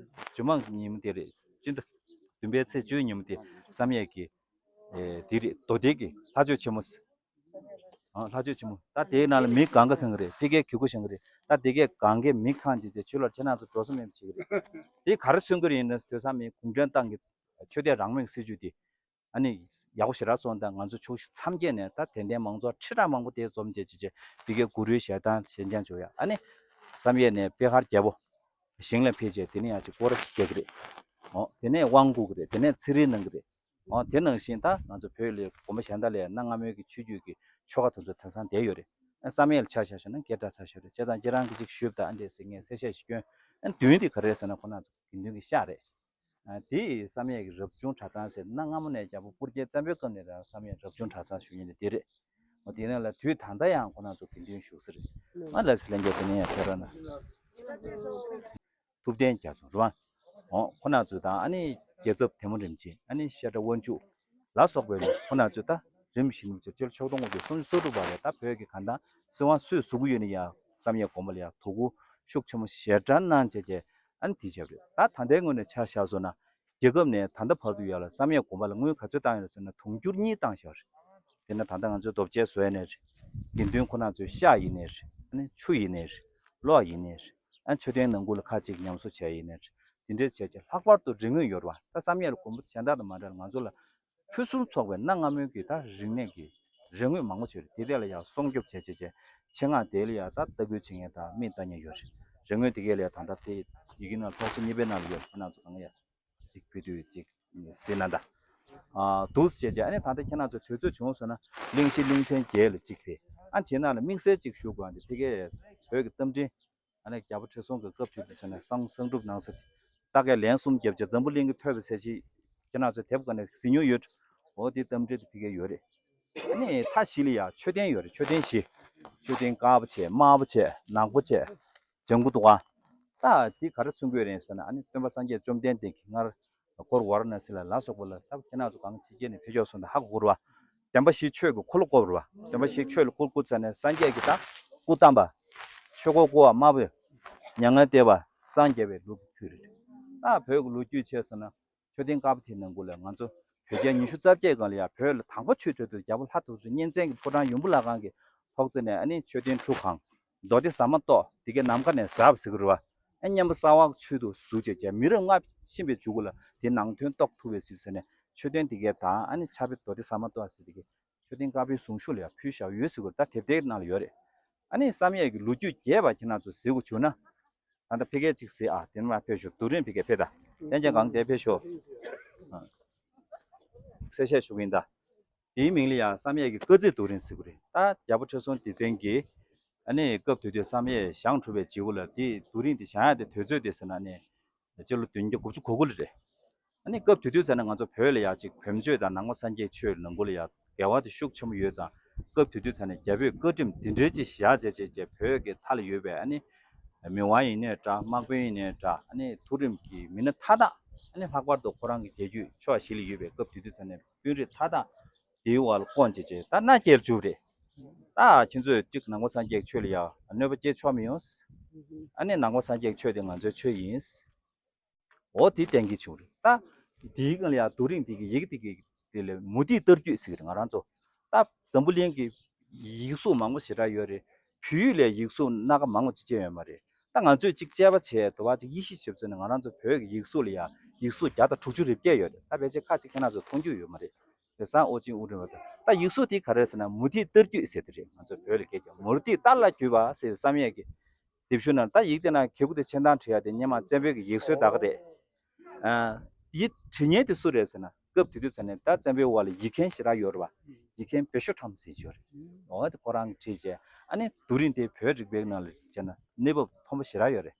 ཇོ་མང་ཉིན་མོ་དེ་རེད། སྤྱི་ཟླ་བདུན་པའི་ཚེས་བཅུའི་ཉིན་མོ་དེ་བསམ་ཡས་ཀྱི་ཨེ་དེ་རེད། རྡོ་སྡེ་གི་ལྷ་ཆོས་ཆེན་མོ། ཨ་ལྷ་ཆོས་ཆེན་མོ། ད་དེའི་ནང་ལ་མི་གང་ག་ཁེངས་གི་རེད། ཕ་གིའི་གི་གུ་བཞེངས་གི་རེད། ད་དེ་གས་གང་གས་མི་གང་ཅི་ཅི་ཆོས་ལ་ཁྱེད་རང་ཚོ་འགྲོ་ས་མེད་པ་བྱེད་གི་རེད། དེ་ག་རེ་མཚོན་གི་རེད་ཡིན་ན། དེང་སང་མི་གུང་ཁྲན་ཏང་གི་ཆོས་དད་རང་མོས་སྲིད་བྱུས་དེ་ཨ་ནི་ཡག་པོ་ཞེ་དྲག་སོང་། ད་ང་ཚོ་ཕྱོགས་བཞི་མཚམས་བརྒྱད་ནས་ད་དད་ལྡན་མང་ཚོགས་ཁྲི་ཕྲག་མང་པོ་དེ་འཛོམས་བྱས་ཅི་ཅི་ཕ་གིའི་གུ་རུའི་ཞལ་ཐང་ཞལ་འགྱང་བྱུག་ཡ། ཨ་ནི་བསམ་ཡས་ནས་པེ་ཧར་རྒྱལ་པོ་ཞིང་ལ་ཕེབས་བྱས་དེ་ནས་ཡང་ཅིག་སྐོར་ར་རྒྱག་གི་རེད། ཨོ་དེ་ནས་དབང་བསྐུར་གི་རེད། དེ་ནས་ཚེ་རིལ་གནང་གི་རེད། ཨོ་དེ་ནང་བཞིན་ད་ང་ཚོ་བོད་ལ་དགོན་པ་གཞན་དག་ལ་ཡང་གནའ་སྔ་མོའི་གི་ཆོས་བརྒྱུད་ཀྱི་ཆོ་ག་དེ་ཚོ་དེང་སང་བསྡད་ཡོད་རེད། ཨ་བསམ་ཡས་ལ་ཆ་བཞག་ཤོག་ན་སྐད་གྲགས་ཚ་ཤོས་རེད། བྱས་ཙང་ཁྱེད་རང་གིས་ཅིག་ཞུས་དང་། ཨ་འདྲས་ཟེར་ངས་གསལ་བཤད་ཞིག་སྐྱོན། ཨ་བདུན་དེ་ག་རེ་རེད་ཟེར་ན་ཁོ་རང་ཚོ་དགེ་འདུན་གྱི་ཤག་རེད། ཨ་དེ་བསམ་ཡས་ཀྱི་རབ་བྱུང་གྲྭ་ཚང་ཟེར། གནའ་སྔ་མོ་ནས་རྒྱལ་པོ་སྤུར་རྒྱལ་བཙན་པོའི་སྐབས་ནས་རང་བསམ་ཡས་རབ་བྱུང་གྲྭ་ཚང་ཞུ་མཁན་དེ་དེ་རེད། འོ་དེ་ནང་ལ་དུས་ད་ལྟ་ཡང་ཁོ་རང་ཚོ་དགེ་འདུན་བཞུགས་ས་རེད། ང་ལ་སི་ལན་རྒྱ་དེ་ནས་ཡང་ཕེབས་རོགས་གནང་། ཐུབ་བསྟན་རྒྱ་མཚོ་རེད་པ། འོ་ཁོ་རང་ཚོ་དང་ཨ་ནི་རྒྱལ་ཚབ་དེ་མོ་རིན་ཆེན། ཨ་ནི་བཤད་སྒྲ་དབང་ཕྱུག་ལ་སོགས་པའི་ཁོ་རང་ཚོ་ད་རིམ་བཞིན་དུ་སྤྱི་ལོ་ཆིག་སྟོང་དགུ་བརྒྱ་སུམ་ཅུ་སོ་དྲུག་བར་ལ་ད་བོད་ཀྱི་གང་ལྟར་སྲིད་དབང་སུས་བཟུང་གི་ཡོད་ན་ཡང་བསམ་ཡས་དགོན་པ་ལ་ཡང་དོ་ཁུར་ཤུགས་ཆེན་པོ་ཞེ་དྲག་གནང་བྱས་བྱས་ཨ་ནི་དེ་བྱས་པ་རེད། ད་ད་ལྟའི་ངོས་ནས་ཆ་བཞག་སོང་ན། རྒྱལ་ཁབ་ནས་ད་ལྟ་བར་དུ་ཡར་ལ་བསམ་ཡས་དགོན་པ་ལ་དངུལ་ག་ཚོད་བཏང་ཡོད་ཟེར་ན་དུང་ཕྱུར་གཉིས་བཏང་བཞག་རེད། དེ་ན་ད་ལྟ་ང་ཚོས་རྡོ་གཅལ་བཟོ་ཡས་ནས་རེད། དགེ་འདུན་ཁོ་རང་ཚོའི་ཤག་ཡིན་ནའི་རེད། ཨ་ནི་ཆུ་ཡིན་ནའི་རེད། གློག་ཡིན་ནའི་རེད། ཨ་མཆོད་རྟེན་ནང་ཁུལ་ལ་ཁ་ཅིག་ཉམས་གསོ་བྱས་ཡིན་ནའི་རེད། དེ་འདྲའི་བྱས་བྱས་ལྷག་པར་དུ་རིན་དངུལ་ཡོད་རེད་པ། ད་བསམ་ཡས་ལ་དགོན་པ་གཞན་དག་དང་མ་འདྲ་ལ་ང་ཚོ་ལ་ཕུན་སུམ་ཚོགས་པའི་གནའ་སྔ་མོའི་གི་ད་རིག་གནས་ཀྱི་རིན་དངུལ་མང་པོ་ཡོད་རེད། དེ་དག་ལ་ཡང་སྲུང་སྐྱོབ་བྱས་བྱས་བྱས་ཆེད་མངགས་དེ་ལ་ཡང་ད་ལྟ་སྐུལ་བྱེད་མཁན་དང་མི་ལྟ་མཁན་ཡོད་རེད། རིན་དངུལ་དེ་གས་ལ་ཡང་ད་ལྟ་དེ་ཡི་གེ་ནང་ལྷོག་ཆ་གཉིས་པའི་ནང་ལ་ཡོད། ཁོ་རང་ཚོ་གང་ཡང་གཅིག་ཕུལ་དུས་གཅིག་ཟིན་ན་ད། ཨ་འདུག་སེ་བྱས་བྱས་ཨ་ནི་ད་ལྟ་ཁྱེད་རང་ཚོ་དུས་ཚོད་བྱུང་སོང་ན་གླེང་གཞི་གླིང་ཕྲན་བརྒྱད་ལ་གཅིག་ཕེབས། ཨ་དེ་ནང་ལ་དམིགས་བསལ་གཅིག་ཞུ་དགོས་པ་འདི་ཕ་གིའི་བོད་ཀྱི་རྟ་མགྲིན། ཨ་ནི་རྒྱལ་པོ་ཁྲི་སྲོང་གི་སྐབས་དུས་དུས་ཟེར་ནས་གསང་གསང་སྒྲུབ་གནང་ས་དེ། ད་གའི་ལན་གསུམ་བརྒྱབ་བྱས་འཛམ་བུ་གླིང་གི་ཐོས་པའི་ཚད་གཞི་ཁྱེད་རང་ཚོ་དེབ་སྒང་ནས་གཟིགས་མྱོང་ཡོད། འོ་དེ་རྟ་མགྲིན་དེ་ཕ་གིའི་ཡོད་རེད། ཨ་ནི་མཐའ་བཞི་ལ་ཡང་མཆོད་རྟེན་ཡོད་རེད། མཆོད་རྟེན་བཞི། མཆོད་རྟེན་དཀར་པོ་བྱས། དམར་པོ་བྱས། ནག་པོ་བྱས། ལྗང་གུ་འདུག་ག་ད་འདི་ག་རེ་མཚོན་གྱི་ཡོད་རེད་ཟེར་ན། ཨ་ནི་སྟོན་པ་སངས་རྒྱས་བཅོམ་ལྡན་འདས་ཀྱིས་སྔར་འཁོར་ཝཱ་ར་ཎ་སི་ལ་ལ་སོགས་པ་ལ་ད་ཁྱེད་རང་ཚོ་གང་ཕྱི་རྒྱལ་ནས་ཕེབས་ཆོག་སོང་ད་ཧ་གོ་གོ་རེད་པ། བདེན་པ་བཞི་ཆོས་ཀྱི་འཁོར་ལོ་བསྐོར་རེད་པ། བདེན་པ་བཞི་ཆོས་ལ་འཁོར་བསྐོར་ཙ་ནས་སངས་རྒྱས་ཀྱི་ད་སྐུ་བལྟམས་པ། ཆོས་འཁོར་བསྐོར་བ་དམར་པོས་མྱ་ངན་འདས་པ་སངས་རྒྱས་པའི་ལུགས་ཀྱི་ཚུལ་རེད། ད་བོད་ཀྱི་ལོ་རྒྱུས་བྱས་ཟེར་ན། མཆོད་རྟེན་དཀར་པོ་དེའི་ནང་ཁུལ་ལ་ང་ཚོ་བོད་རྒྱལ་ཉི་ཤུ་རྩ་བརྒྱད་སྒང་ལ་ཡང་བོད་ལ་དང་པོ་ཆོས་སྤྲོས་དུས་རྒྱལ་པོ་ལྷ་ཐུགས་སྲས་གཉན་བཙན་གྱི་ཕོ་བྲང་ཡུམ་བུ་བླ་སྒང་གི་ཐོག་བརྩེགས་ནས་ཨ་ནི་མཆོད་རྟེན་ཁྲུ་གང་། རྡོ་སྡེ་ཟ་མ་ཏོག་དེ་གའི་ནམ་མཁའ་ནས་ཟགས་པ་ཟེར་གི་རེད་པ། ཨ་སྙན་པོ་གསང་བ་ཚུལ་དུ་བཞུགས་བྱས་བྱས་མི་རབས་ལྔ་ཕྱིན་པའི་མཇུག་ལ་དེ་ནང་དོན་རྟོགས་ཐུབ་པའི་ཚུལ་ཟེར་ནས་མཆོད་རྟེན་དེ་གའི་དང་ཨ་ནི་ཕྱག་དཔེ་རྡོ་སྡེ་ཟ་མ་ཏོག་ཟེར་དེ་གའི་མཆོད་རྟེན་དཀར་པོའི་གཟུངས་གཞུག་ལ་ཡང་ཕུལ་བཞག་ཡོད་ཟེར་གི་རེད། ད་དེབ་དེའི་ནང་ལ་ཡོད་རེད། ཨ་ནི་བསམ་ཡས་ཀྱི་ལོ་རྒྱུས་རྒྱས་པ་ཁྱེད་རང་ཚོ་གཟིགས་དགོས་བྱུང་ན། ད་ལྟ་ཕ་གིར་གཅིག་གཟིགས་ཨ། དེ་ནས་མར་ཕེབས་ཤོག་རྡོ་རིང་ཕ་གིར་ཕེབས་དང་། བསྟན་རྒྱས་སྒང་དེར་ཕེབས་ཤོག་ཨ། གསལ་བཤད་ཞུ་གི་ཡིན་ད། དེའི་མིང་ལ་ཡང་བསམ་ཡས་ཀྱི་བཀའ་གཙིགས་རྡོ་རིང་ཟེར་གི་རེད། ད་རྒྱལ་པོ་ཁྲི་སྲོང་ལྡེ་བཙན་གྱིས་ཨ་ནི་སྐབས་དེ་དུས་བསམ་ཡས་ཞང་གྲུབ་པའི་རྗེ་བོ་ལ་དེ་རྡོ་རིང་དེ་བཞེངས་ཡག་དེ་དུས་ཚོད་དེ་ཟེར་ན་ཨ་ནི། སྤྱི་ལོ་བདུན་བརྒྱ་དགུ་བཅུ་གོ་དགུ་ལ་རེད། ཨ་ནི་སྐབས་དེ་དུས་ཚོད་ནས་ང་ཚོ་བོད་ལ་ཡང་ཅིག་བེམ་ཆོས་དང་ནང་པ་སངས་རྒྱས་ཆོས་ནང་ཁུལ་ལ་ཡང་འགལ་བ་དེ་ཤུགས་ཆེན་པོ་ཡོད་ཙང་། སྐབས་དེ་དུས་ཚོད་ནས་རྒྱལ་པོས་བཀའ་ཁྲིམས་འདི་འདྲའི་ཅིག་བཞག་བྱས་བྱས་བྱས་བོད་ཀྱི་མཐའ་ལ་ཡོད་པའི་ཨ་ནི་མི་དབང་ཡིན་ནའི་འདྲ། དམག་དཔོན་ཡིན་ནའི་འདྲ། ཨ་ནི་མཐོ་རིམ་གྱི་མི་སྣ་མཐའ་དག་ཨ་ནི་ལྷག་པར་དུ་ཁོ་རང་གི་རྒྱལ་རྒྱུད་ཕྱོགས་བཞི་ལ་ཡོད་པའི་སྐབས་དེ་དུས་ཚོད་ནས་དཔོན་རིགས་མཐའ་དག་དེའི་འོག་ལ་བསྐོང་བྱས་བྱས་ད་མནའ་སྐྱེལ་བཅུག་རེད། ད་ཁྱེད་ཚོས་གཅིག་ནང་པ་སངས་རྒྱས་ཆོས་ལ་ཡང་གནོད་པ་སྐྱེལ་ཆོག་མི་ཡོང་། ཨ་ནི་ནང་པ་སངས་རྒྱས་ཆོས་དེ་ང་ཚོའི་ཆོས་ཡིན། འོ་དེ་གཏན་འཁེལ་བྱུང་རེད། ད་དེའི་སྒང་ལ་ཡང་རྡོ་རིང་དེ་གི་ཡི་གེ་དེ་གི་དེ་ལ་མུ་ཏིག་བསྟར་རྒྱུད་ཟེར་གི་རེད། ང་རང་ཚོ་ད་འཛམ་བུ་གླིང་གི་ཡིག་གཟུགས་མང་པོ་ཞེ་དྲག་ཡོད་རེད། བོད་ཡིག་ལ་ཡིག་གཟུགས་སྣ་ཁ་མང་པོ་ཅིག་ཅན་ཡོད་མ་རེད། ད་ང་ཚོས་ཅིག་དཔྱད་པ་བྱས་དུ་བ་ཅིག་དབྱེ་ཞིབ་བྱས་ཚུལ་ནི་ང་རང་ཚོ་བོད་ཀྱི་ཡིག་གཟུགས་ལ་ཡང་ཡིག་གཟུགས་བརྒྱ་དང་དྲུག་ཅུ་རེ་བརྒྱད་ཡོད་རེད། ད་ཕལ་ཆེར་ཁ་ཅིག་ཁྱེད་རང་ཚོ་མཐོང་རྒྱུ་ཡོད་མ་རེད། དེང་སང་ཨོ་ཅིན་ཨུ་རིན་པ་དང་། ད་ཡིག་གཟུགས་དེ་ག་རེ་ཟེར་ན་མུ་ཏིག་བསྟར་རྒྱུད་ཟེར་དེ་རེད། ང་ཚོ་བོད་ལ་སྐད་ཀྱང་མུ་ཏིག་བསྟར་ལ་བརྒྱུས་པ་ཟེར་བསམ་ཡས་ཀྱི་དེབ་གཞུང་ནང་ད་ཡིག་དེ་ནང་གི་གུ་དེ་ཆེ་མཐོང་བྲིས་ཡ་དེ་སྔོན་མ་བཙན་པོའི་གི་ཡིག་སྲོལ་དག་རེད། ཨ། ཡིག་བྲིས་མཁན་དེ་སུ་རེད་ཟེར་ན་སྐབས་དེ་དུས་ཚོད་ནས་ད་བཙན་པོའི་འོག་ལ་ཡིག་མཁན་ཞེ་དྲག་ཡོད་རེད་པ། ཡིག་མཁན་བེ་ཤོ་ཁྲམ་ཟེར་གྱི་ཡོད་རེད། འོ་དེ་ཁོ་རང་གིས་བྲིས་བྱས་ཨ་ནི་རྡོ་རིང་དེ་བོད་རིག་པའི་ནང་ལ་བྱས་ན་གནས་བབ་མཐོན་པོ་ཞེ་དྲག་ཡོད་རེད།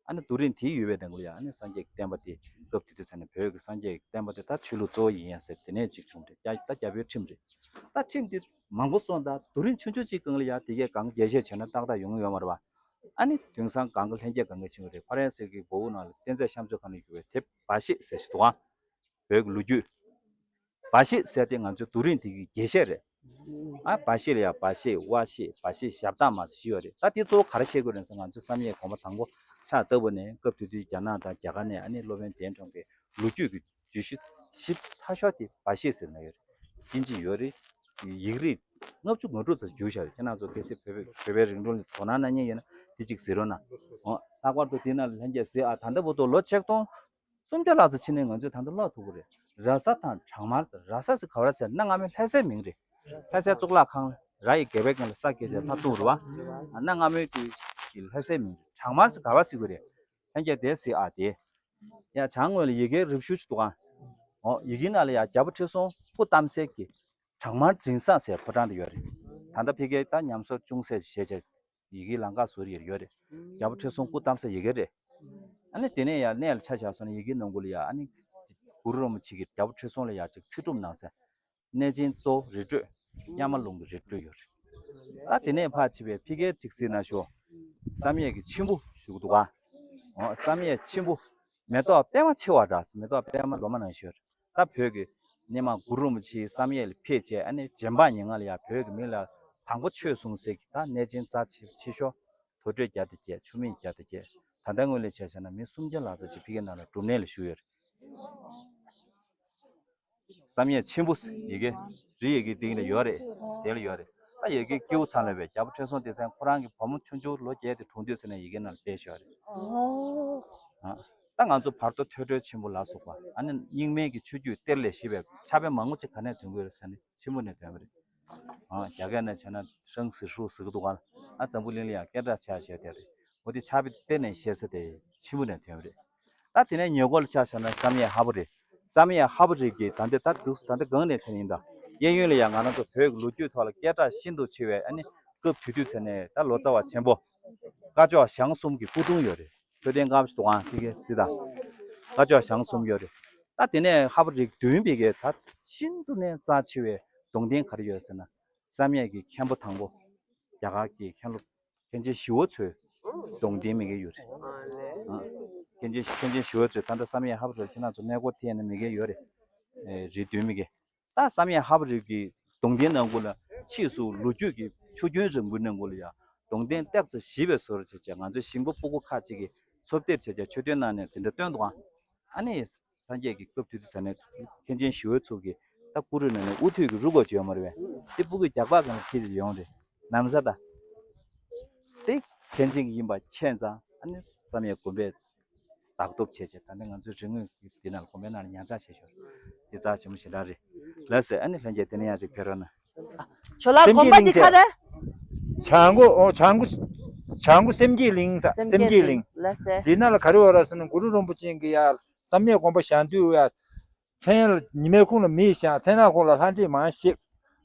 ཨ་ནི་རྡོ་རིང་དེའི་ཡོལ་བའི་ནང་ལ་ཡང་ཨ་ནི་སངས་རྒྱས་ཀྱི་བསྟན་པ་དེ་སྐབས་དེ་དུས་ཚོད་ནས་བོད་ཀྱི་སངས་རྒྱས་ཀྱི་བསྟན་པ་དེ་ད་ཆོས་ལུགས་གཙོ་བོ་ཡིན་ཡང་ཟེར་དེ་ནས་གཅིག་བྱུང་རེད། རྒྱ་ད་རྒྱལ་པོའི་ཁྲིམས་རེད། ད་ཁྲིམས་དེ་མང་པོ་སོང་ད་རྡོ་རིང་ཆུང་ཆུང་གཅིག་སྒང་ལ་ཡང་དེ་གས་གང་རྒྱས་བཤད་བྱས་ན་ཏག་ཏག་ཡོང་གི་ཡོད་མ་རེད་པ། ཨ་ནི་དེང་སང་གང་ག་ལྷན་རྒྱས་གང་ག་ཕྱིན་པ་རེད། ཕ་རན་སི་གི་འབོད་སྐུལ་ནང་ལ་བསྟན་རྩིས་གཤམ་མཛོད་ཁང་ནས་བསྒྱུར་བའི་དེབ་འབའ་ཞིག་ཟེར་ཞིག་འདུག་ཨང་། བོད་ཀྱི་ལོ་རྒྱུས། འབའ་ཞིག་ཟེར་དེ་ང་ཚོའི་རྡོ་རིང་དེ་གི་རྒྱས་བཤད་རེད། ཨ་བ་ཤེད་ལ་ཡ་བ་ཤེད་ཝ་ཤེད་བ་ཤེད་ཞབས་བཏགས་མ་བཞི་ཡོད་རེད། ད་དེ་གཙོ་བོ་ག་རེ་བཤད་དགོས་རེད་ཟེར་ན། ང་ཚོ་བསམ་ཡས་དགོན་པ་དང་པོ་ཕྱག་བཏབ་པ་ནས་སྐབས་དེ་དུས་རྒྱ་ནག་དང་རྒྱ་གར་ནས་ཨ་ནི་སློབ་དཔོན་གདན་དྲུག་གི་ལོ་རྒྱུས་ཀྱི་བརྗོད་གཞི་ཞིབ་ཚགས་ཤོས་དེ་བ་ཤེད་ཟེར་ན་ཡོད་རེད། དབྱིན་ཇི་ཡོད་རེད། ཡིག་རིགས་ལྔ་བཅུ་ང་དྲུག་ཙམ་བསྒྱུར་བཞག་རེད། ཁྱེད་རང་ཚོ་གལ་སྲིད་བོད་པའི་བོད་པའི་རིང་ལུགས་ལ་དོ་སྣང་གནང་མཁན་ཡོད་ན་དེ་གཅིག་གཟིགས་རོགས་གནང་། འོ་ལྷག་པར་དུ་དེ་ནང་ལ་ལྷན་རྒྱས་གཟིགས་ཨ། ད་ལྟ་བར་དུ་ལོ་ཆིག་སྟོང་སུམ་བརྒྱ་ལྷག་ཙམ་ཕྱིན་ནས་ང་ཚོས་ད་ལྟ་ཀློག་ཐུབ་ཀྱི་རེད། ར་ས་དང་བྲག་དམར་ཟེར། ར་ས་ཟེར་ག་བ་རེད་ཟེར་ན། སྔ་མའི་ལྷ་སའི་མིང་རེད། ལྷ་སའི་གཙུག་ལག་ཁང་ར་ཡི་སྒལ་པའི་སྒང་ལ་ས་བརྒྱད་ཅེས་ལྷ་གཏུམ་རེད་བ། ཨ་ན་སྔ་མོའི་དུས་ཀྱི་ལྷ་སའི་མིང་རེད། བྲག་དམར་ཟེར་ག་བ་ཟེར་གྱི་རེད། ལྷན་རྒྱས་དེ་གཟིགས་ཨ། དེ་ཡ་བྱང་ངོས་ལ་ཡ་གི་རི་བཞུ་ཅིག་འདུག་ཨང་། འོ་ཡ་གི་ནང་ལ་ཡ་རྒྱལ་པོ་ཁྲི་སྲོང་སྐུ་བལྟམས་སའི་གི་བྲག་དམར་མགྲིན་བཟང་ཟེར་ཕོ་བྲང་དེ་ཡོད་རེད། ད་ལྟ་ཕ་གིར་ད་ཉམས་གསོ་ཅུང་ཟད་བྱས་བྱས་ཡ་གི་ལམ་ཁ་བཟོ་ཡི་ཡོད་རེད། རྒྱལ་པོ་ཁྲི་སྲོང་སྐུ་བལྟམས་ས་ཡ་གི་རེད། ཨ་ནི་དེ་ནས་ཡ་གནས་ལ་ཆ་བཞག་སོང་ན་ཡ་གི་ནང་ཁུལ་ལ་ཡ་ཨ་ནི་གུ་རུ་རིན་པོ་ཆེ་གིས་རྒྱལ་པོ་ཁྲི་སྲོང་ལ་ཡ་ཅིག་ཚེ་སྒྲུབ་གནང་ས། གནས་ཆེན་གཙོ་བོ་རི་ཁྲོད། གཡའ་མ་ལུང་གི་རི་ཁྲོད་ཡོད་རེད། ད་དེ་ནས་ཕར་ཕྱིན་པའི་ཕ་གིར་ཅིག་གཟིགས་ན་ཤོག་བསམ་ཡས་ཀྱི་མཆིམས་ཕུ་ཞུ་གི་འདུག་ག་འོ་བསམ་ཡས་མཆིམས་ཕུ། མེ་ཏོག་པད་མ་མཆེ་བ་འདྲ་ཟེར། མེ་ཏོག་པད་མ་ལོ་མ་ནང་བཞིན་ཡོད་རེད། ད་བོད་ཀྱི་སྔོན་མ་གུ་རུ་རིན་པོ་ཆེ་བསམ་ཡས་ལ་ཕེབས་བྱས་ཨ་ནི་རྗེ་འབངས་ཉེར་ལྔ་ལ་ཡ་བོད་ཀྱི་མི་ལ་དང་པོ་ཆོས་གསུངས་སའི་གི་ད་གནས་ཆེན་རྩ་ཆེ་ཆེ་ཤོས་དུར་ཁྲོད་བརྒྱ་དང་བརྒྱད། ཆུ་སྨད་བརྒྱ་དང་བརྒྱད། ད་ལྟ་ངོས་ལ་ཆ་བཞག་ན་མི་སུམ་བརྒྱ་ལྷག་ཙམ་ཅིག་ཕ་གིའི་ནང་ལ་སྒྲུབ་གནས་ལ་བཞུགས་ཡོད་རེད། བསམ་ཡས་མཆིམས་ཕུ་ཡ་གི་རི་ཡ་གི་སྟེང་ལ་ཡོད་རེད། དེ་ལ་ཡོད་རེད། ད་ཡ་གི་སྐྱེས་བུ་ཚང་ལ་བས་རྒྱལ་པོ་ཁྲི་སྲོང་ལྡེ་བཙན་ཁོ་རང་གི་བུ་མོ་ཆུང་ཆུང་ལོ་བརྒྱད་དེ་གྲོངས་དུས་ཚེ་ནས་ཡ་གི་ནང་ལ་ཕེབས་བཞག་རེད། ཨོ། ཨ། ད་ང་ཚོ་བར་དོ་ཐོས་གྲོལ་ཆེན་པོ་ལ་སོགས་པ་ཨ་ནི་རྙིང་མའི་གི་ཆོས་བརྒྱུད་གཏེར་ལས་བཞེས་པའི་ཕྱག་དཔེ་མང་པོ་ཅིག་ག་ནས་ཐོན་གྱི་ཡོད་རེད་ཟེར་ན་མཆིམས་ཕུ་ནས་ཐོན་པ་རེད། ཨ། རྒྱ་སྐད་ནང་བྱས་ན་ཧྲང་ཟི་ཧྲུའུ་ཟེར་གྱི་འདུག་ག་ཨ་འཛམ་བུ་གླིང་ལ་ཡང་སྐད་གྲགས་ཆགས་བྱས་དེ་རེད། འོ་དེ་ཕྱག་དཔེ་གཏེར་ནས་བཞེས་ས་དེ་མཆིམས་ཕུ་ནས་ཐོན་པ་རེད། ད་དེ་ནས་ཉེ་འཁོར་ལ་ཆ་བཞག་ན་བསམ་ཡས་ཧ་པོ་རེད། བསམ་ཡས་ཧ་པོ་རི་གི་ད་ལྟ་ད་འདུག་ད་ལྟ་གང་ནས་ཐོན་ཡིན་ད། གཡས་གཡོན་ལ་ཡང་ང་རང་ཚོ་བོད་ཀྱི་ལོ་རྒྱུས་ཐོག་ལ་སྐད་གྲགས་ཤིན་ཏུ་ཆེ་བའི་ཨ་ནི་སྐབས་དེ་དུས་ཚེ་ནས་ད་ལོ་ཙཱ་བ་ཆེན་པོ་སྐ་ཅོག་ཞང་གསུམ་གྱི་སྐུ་གདུང་ཡོད་རེད། མཆོད་རྟེན་ཁང་ཞིག་འདུག་ཨང་། དེ་གའི་གཟིགས་དང་། སྐ་ཅོག་ཞང་གསུམ་ཡོད་རེད། ད་དེ་ནས་ཧ་པོ་རི་མདུན་པའི་གའི་ད་ཤིན་ཏུ་ནས་རྩ་ཆེ་བའི་གདུང་རྟེན་ག་རེ་ཡོད་ཟེར་ན། བསམ་ཡས་ཀྱི་མཁན་པོ་དང་པོ་རྒྱ་གར་གྱི་མཁན་སློབ་མཁན་ཆེན་ཞི་བ་འཚོའི་གདུང་རྟེན་མི་སྒེར་ཡོད་རེད། ཨ། མཁན་ཆེན་མཁན་ཆེན་ཞི་བ་འཚོའི་ད་ལྟ་བསམ་ཡས་ཧ་པོ་རི་ཁྱེད་རང་ཚོ་གནས་སྐོར་ཐེངས་ནས་མི་སྒེར་ཡོད་རེད། ཨེ། རི་མདུན་མི་སྒེར། ད་བསམ་ཡས་ཧ་པོ་རི་གི་གདུང་རྟེན་ནང་ཁུལ་ལ་ཕྱིས་སུ་ལོ་རྒྱུས་ཀྱི་ཆུ་རྒྱུན་རིང་པོའི་ནང་ཁུལ་ལ་ཡང་གདུང་རྟེན་ཏོག་ཙམ་ཞིབ་པའི་བཟོ་འདྲ་བྱས་བྱས་ང་ཚོའི་ཞིང་པ་སྤུ་གུ་ཁག་ཅིག་གིས་འཚོལ་བསྡད་བྱས་བྱས་མཆོད་རྟེན་ནང་ནས་དེ་འདྲ་བཏོན་འདུག་ཨང་། ཨ་ནི། སངས་རྒྱས་ཀྱི་སྐབས་དུས་དུས་ས་ནས་མཁན་ཆེན་ཞི་བའི་ཚོགས་ཀྱི་ད་སྐུ་རུས་ནང་ནས་དབུ་ཐོད་ཀྱི་རུ་སྐོར་ཅིག་ཡོད་མ་རེད་པས། དེ་སྤུ་གུས་རྒྱག་པ་གང་ལ་ཁྱེར་ཅིག་ཡོང་རེད། ན་བཟའ་ད། དེ་མཁན་ཆེན་གྱི་ཡིན་པ་མཁྱེན་ཙང་ཨ་ནི་བསམ་ཡས་དགོན་པས་བདག་ཐོབ་བྱས་བྱས་ད་ནི་ང་ཚོའི་རིག་དངོས་ཀྱི་འདི་ནང་དགོན་པའི་ནང་ལ་ཉར་ཚགས་བྱས་ཤོག་དེ་རྩ་ཆེན་པོ་ཞེ་དྲག་རེད། ལགས་སེ། ཨ་ནི་ལྷན་རྒྱས་དེ་ནས་ཡང་ཅིག་ཕེབས་རོགས་གནང་། ཇོ་ལགས་དགོན་པ་འདི་ག་རེ། བྱང་སྒོ། ཨོ། བྱང་སྒོ། བྱང་སྒོ་སེམས་བསྐྱེད་གླིང་ཟེར། སེམས་བསྐྱེད་གླིང་། ལགས་སེ། འདི་ནང་ལ་ག་རེ་ཡོད་རེད་ཟེར་ན་གུ་རུ་རིན་པོ་ཆེ་གི་ཡ། བསམ་ཡས་དགོན་པ་བཞེངས་དུས་ཡ། མཚན་ལ་ཉི་མའི་ཁུང་ལ་མི་བཞེངས། མཚན་ནག་ཁུང་ལ་ལྷ་འདྲེ་མར་གཤེགས།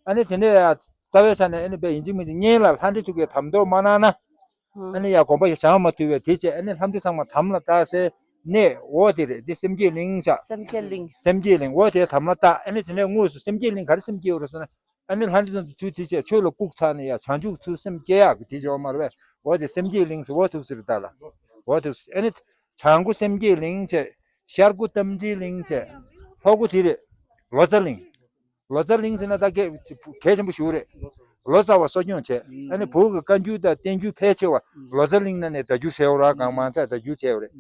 ཨ་ནི་དེ་འདྲ་ཡ་རྩ་བའི་ཆ་ནས་ཨ་ནི་དཔེ་ཡིན་གཅིག་མིན་གཅིག་གཉེན་ལ་ལྷ་འདྲེ་ཐུག་གི་དམ་ཐོག་མ་གནང་ན། ཨ་ནི་ཡ་དགོན་པ་ཞིག་བཞེངས་མ་ཐུབ་པས། དེ་བྱས་ཨ་ནི་ལྷ་འདྲེ་ཚང་མ་དམ་ལ་བཏགས་སའི་གནས་འོ་དེ་རེད། དེ་སེམས་བསྐྱེད་གླིང་བཞག་སེམས་བསྐྱེད་གླིང་། སེམས་བསྐྱེད་གླིང་འོ་དེ་དམ་ལ་བཏགས། ཨ་ནི་དེ་ནས་དངོས་སུ་སེམས་བསྐྱེད་གླིང་ག་རེ་སེམས་བསྐྱེད་ཡོད་རེད་ཟེར་ན། ཨ་ནི་ལྷ་འདྲེ་ཚོ་ཚུར་དེ་བྱས་ཆོས་ལ་བཀུག་ཚར་ནས་ཡ་བྱང་ཆུབ་ཚུར་སེམས་བསྐྱེད་ཡག་གི་དེ་བྱས་ཡོད་མ་རེད་པས། འོ་དེ་སེམས་བསྐྱེད་གླིང་ཟེར་འོ་ཐུག་ཟེར་ད་ལ། འོ་ཐུག་ཟེར། ཨ་ནི། བྱང་སྒོ་སེམས་བསྐྱེད་གླིང་བྱས། ཤར་སྒོ་རྟ་མགྲིན་གླིང་བྱས། ལྷོ་སྒོ་དེ་རེད། ལོ་ཙཱ་གླིང་། ལོ་ཙཱ་གླིང་ཟེར་ན་ད་གལ་གལ་ཆེན་པོ་ཞིག་རེད། ལོ་ཙཱ་བ་གསོ་སྐྱོང་བྱས། ཨ་ནི་བོད་ཀྱི་བཀའ་འགྱུར་དང་བསྟན་འགྱུར་ཕལ་ཆེ་བ་ལོ་ཙཱ་གླིང་ནང་ནས་བརྡ་བསྒྱུར་བྱས་ཡོད་རེད། གང་མང་ཚད་བརྡ་བསྒྱུར་བྱས་ཡོད་རེད།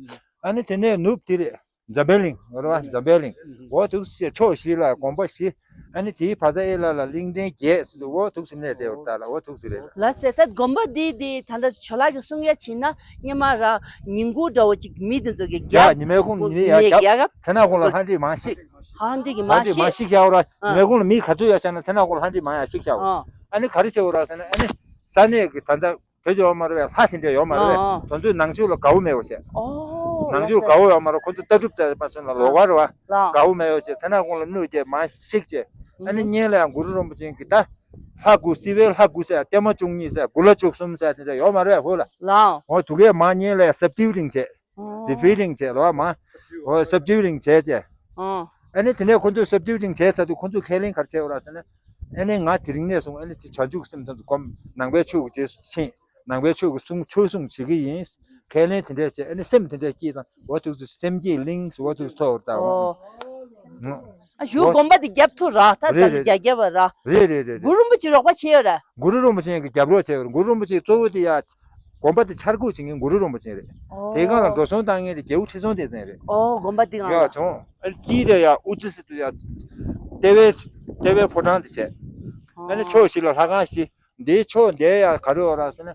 ཨ་ནི་དེ་ནས་ནུབ་དེ་རེད། འཛམ་བུའི་གླིང་རེད་བ། འཛམ་བུའི་གླིང་། འོ་ཐུག་ཟེར། ཕྱོགས་བཞི་ལ་དགོན་པ་བཞི། ཨ་ནི་དེའི་བར་ཚ་ཨེ་ལ་ལ་གླིང་ཕྲན་བརྒྱད་ཟེར་འདུག་འོ་ཐུག་ཟེར་གནས་དེ་འོ་ད་ལ་འོ་ཐུག་ཟེར་རེད། ལགས་སེ། ད་དགོན་པ་འདི་འདི་ད་ལྟ་ཇོ་ལགས་ཀྱིས་གསུང་ཡ་བྱས་ན་སྔོན་མ་ར་ཉིན་གུང་འདྲ་བོ་ཅིག་མི་འདི་ཚོ་གི་ཡ། རྒྱབ་ཉི་མའི་ཁུང་ཉི་མའི་ཡ། མི་རྒྱབ། རྒྱབ། མཚན་ནག་ཁུང་ལ་ལྷ་འདྲེ་མར་གཤེགས། ལྷ་འདྲེ་གི་ལྷ་མར་འདྲེ་མར་གཤེགས། གཤེགས་བཞག་ར། ཨ། ཉི་མའི་ཁུང་ལ་མི་ག་ཚོད་ཡོད་བཞག་ན་མཚན་ནག་ཁུང་ལ་ལྷ་འདྲེ་མར་ཡར་གཤེགས་བཞག་ར། ཨ། ཨ་ནི་ག་རེ་བྱས་ཡོད་ར་ཟེར་ན། ཨ་ནི་ས་གནས་ཀྱི་ད་ལྟ་དེ་ཚོ་ཡོད་མ་རེད་པས། ལྷ་དེ་འདྲ་ཡོད་མ་རེད་པས། ཨ། དེ་ཚོའི་ནང་ཆོས་ལ་དགའ་བོ་མེད་པ་བྱས། ཨོ། ནང་ཆོས་ལ་དགའ་བོ་ཡོད་མ་རེད། ཁོ་ཚོ་ལྟ་གྲུབ་ལྟ་བ་སོང་ལ་ལོག་པ་རེད་བ། ལགས། དགའ་བོ་མེད་པ་བྱས། མཚན་ནག་ཁུང་ལ་བསྣུན་བྱས་མར་གཤེགས་བྱས། ཨ་ནི་ཨུ་ཧུ། སྔོན་ལ་ཡང་གུ་རུ་རིན་པོ་ཆེ་གི་ད་ལྷ་དགུ། སྲིད་པའི་ལྷ་དགུ་ཟེར། ལྟད་མོ་བཅུ་གཉིས་ཟེར། དགུ་ལྷ་བཅུ་གསུམ་ཟེར། དེ་འདྲ་ཡོད་མ་རེད་བོད་ལ། ལགས། འོ་དེ་གའི་མར་སྔོན་ལ་ཡང་ཟབ་ཏིའུ་གླིང་བྱས། ཨོ། ཟི་ཧྥི་གླིང་བྱས་ལོ་མ། འོ་ཟབ་ཏིའུ་གླིང་བྱས་བྱས། ཨོ། ཨ་ནི་དེ་ནས་ཁོ་ཚོས་ཟབ་ཏིའུ་གླིང་བྱས་ཚར་དུས་ཁོ་ཚོས་ཁས་ལེན་ག་རེ་བྱས་ཡོད་ར་ཟེར་ན། ཨ་ནི་ང་དེ་རིང་ནས་བཟུང་ཨ་ནི་དེ་བྱང་ཆུབ་སེམས་ཙམ་དུ་སྒོམ། ནང་པའི་ཆོས་ཀྱི་རྗེས་སུ་ཕྱིན། ནང་པའི་ཆོས་ཀྱི་གསུང་ཆོས་གསུང་བྱེད་ཀྱི་ཡིན། ཁས་ལེན་དེ་འདྲ་བྱས། ཨ་ནི་སེམས་དེ་འདྲ་སྐྱེས་ཙང་འོ་ཐུག་ཚུལ་སེམས་བསྐྱེད་གླིང་ཟེར་འོ་ཐུག་ཚོགས་ཡོད་རེད་ད། འོ། ཨོ། ཨ་གཞུག་ལོ་དགོན་པ་དེ་རྒྱབ་ཐུབ་ར། ད་རེད་ད་རེད། རྒྱ་རྒྱབ་པ་ར། རེད་རེད་རེད་རེད། གུ་རུ་རིན་པོ་ཆེ་རོགས་པ་བྱས་ཡོད་ར། གུ་རུ་རིན་པོ་ཆེ་གི་རྒྱབ་རོགས་བྱས་ཡོད་ར། གུ་རུ་རིན་པོ་ཆེ་གཙོ་བོ་དེ་ཡ། དགོན་པ་དེ་འཆར་འགོད་བྱེད་མཁན་གུ་རུ་རིན་པོ་ཆེ་རེད། ཨོ། དེ་སྒང་ལ་འགྲོ་སོང་བཏང་མཁན་དེ་རྒྱལ་པོ་ཁྲི་སྲོང་ལྡེ་བཙན་རེད། ཨོ་དགོན་པ་དེ་སྒང་ཡ་ལ། བྱུང་། ཨ་དཀྱིལ་དེ་ཡ་ཨུ་ཙི་སི་ཏུ་ཡ། ལྟེ་བའི་ལྟེ་བའི་ཕོ་བྲང་དེ་བྱས། ཨ་ནི་ཕྱོགས་བཞི་ལ་ལྷ་ཁང་བཞི། འདིའི་ཕྱོགས་འདི་ཡ་ག་རེ་ཡོད་ར་ཟེར་ན།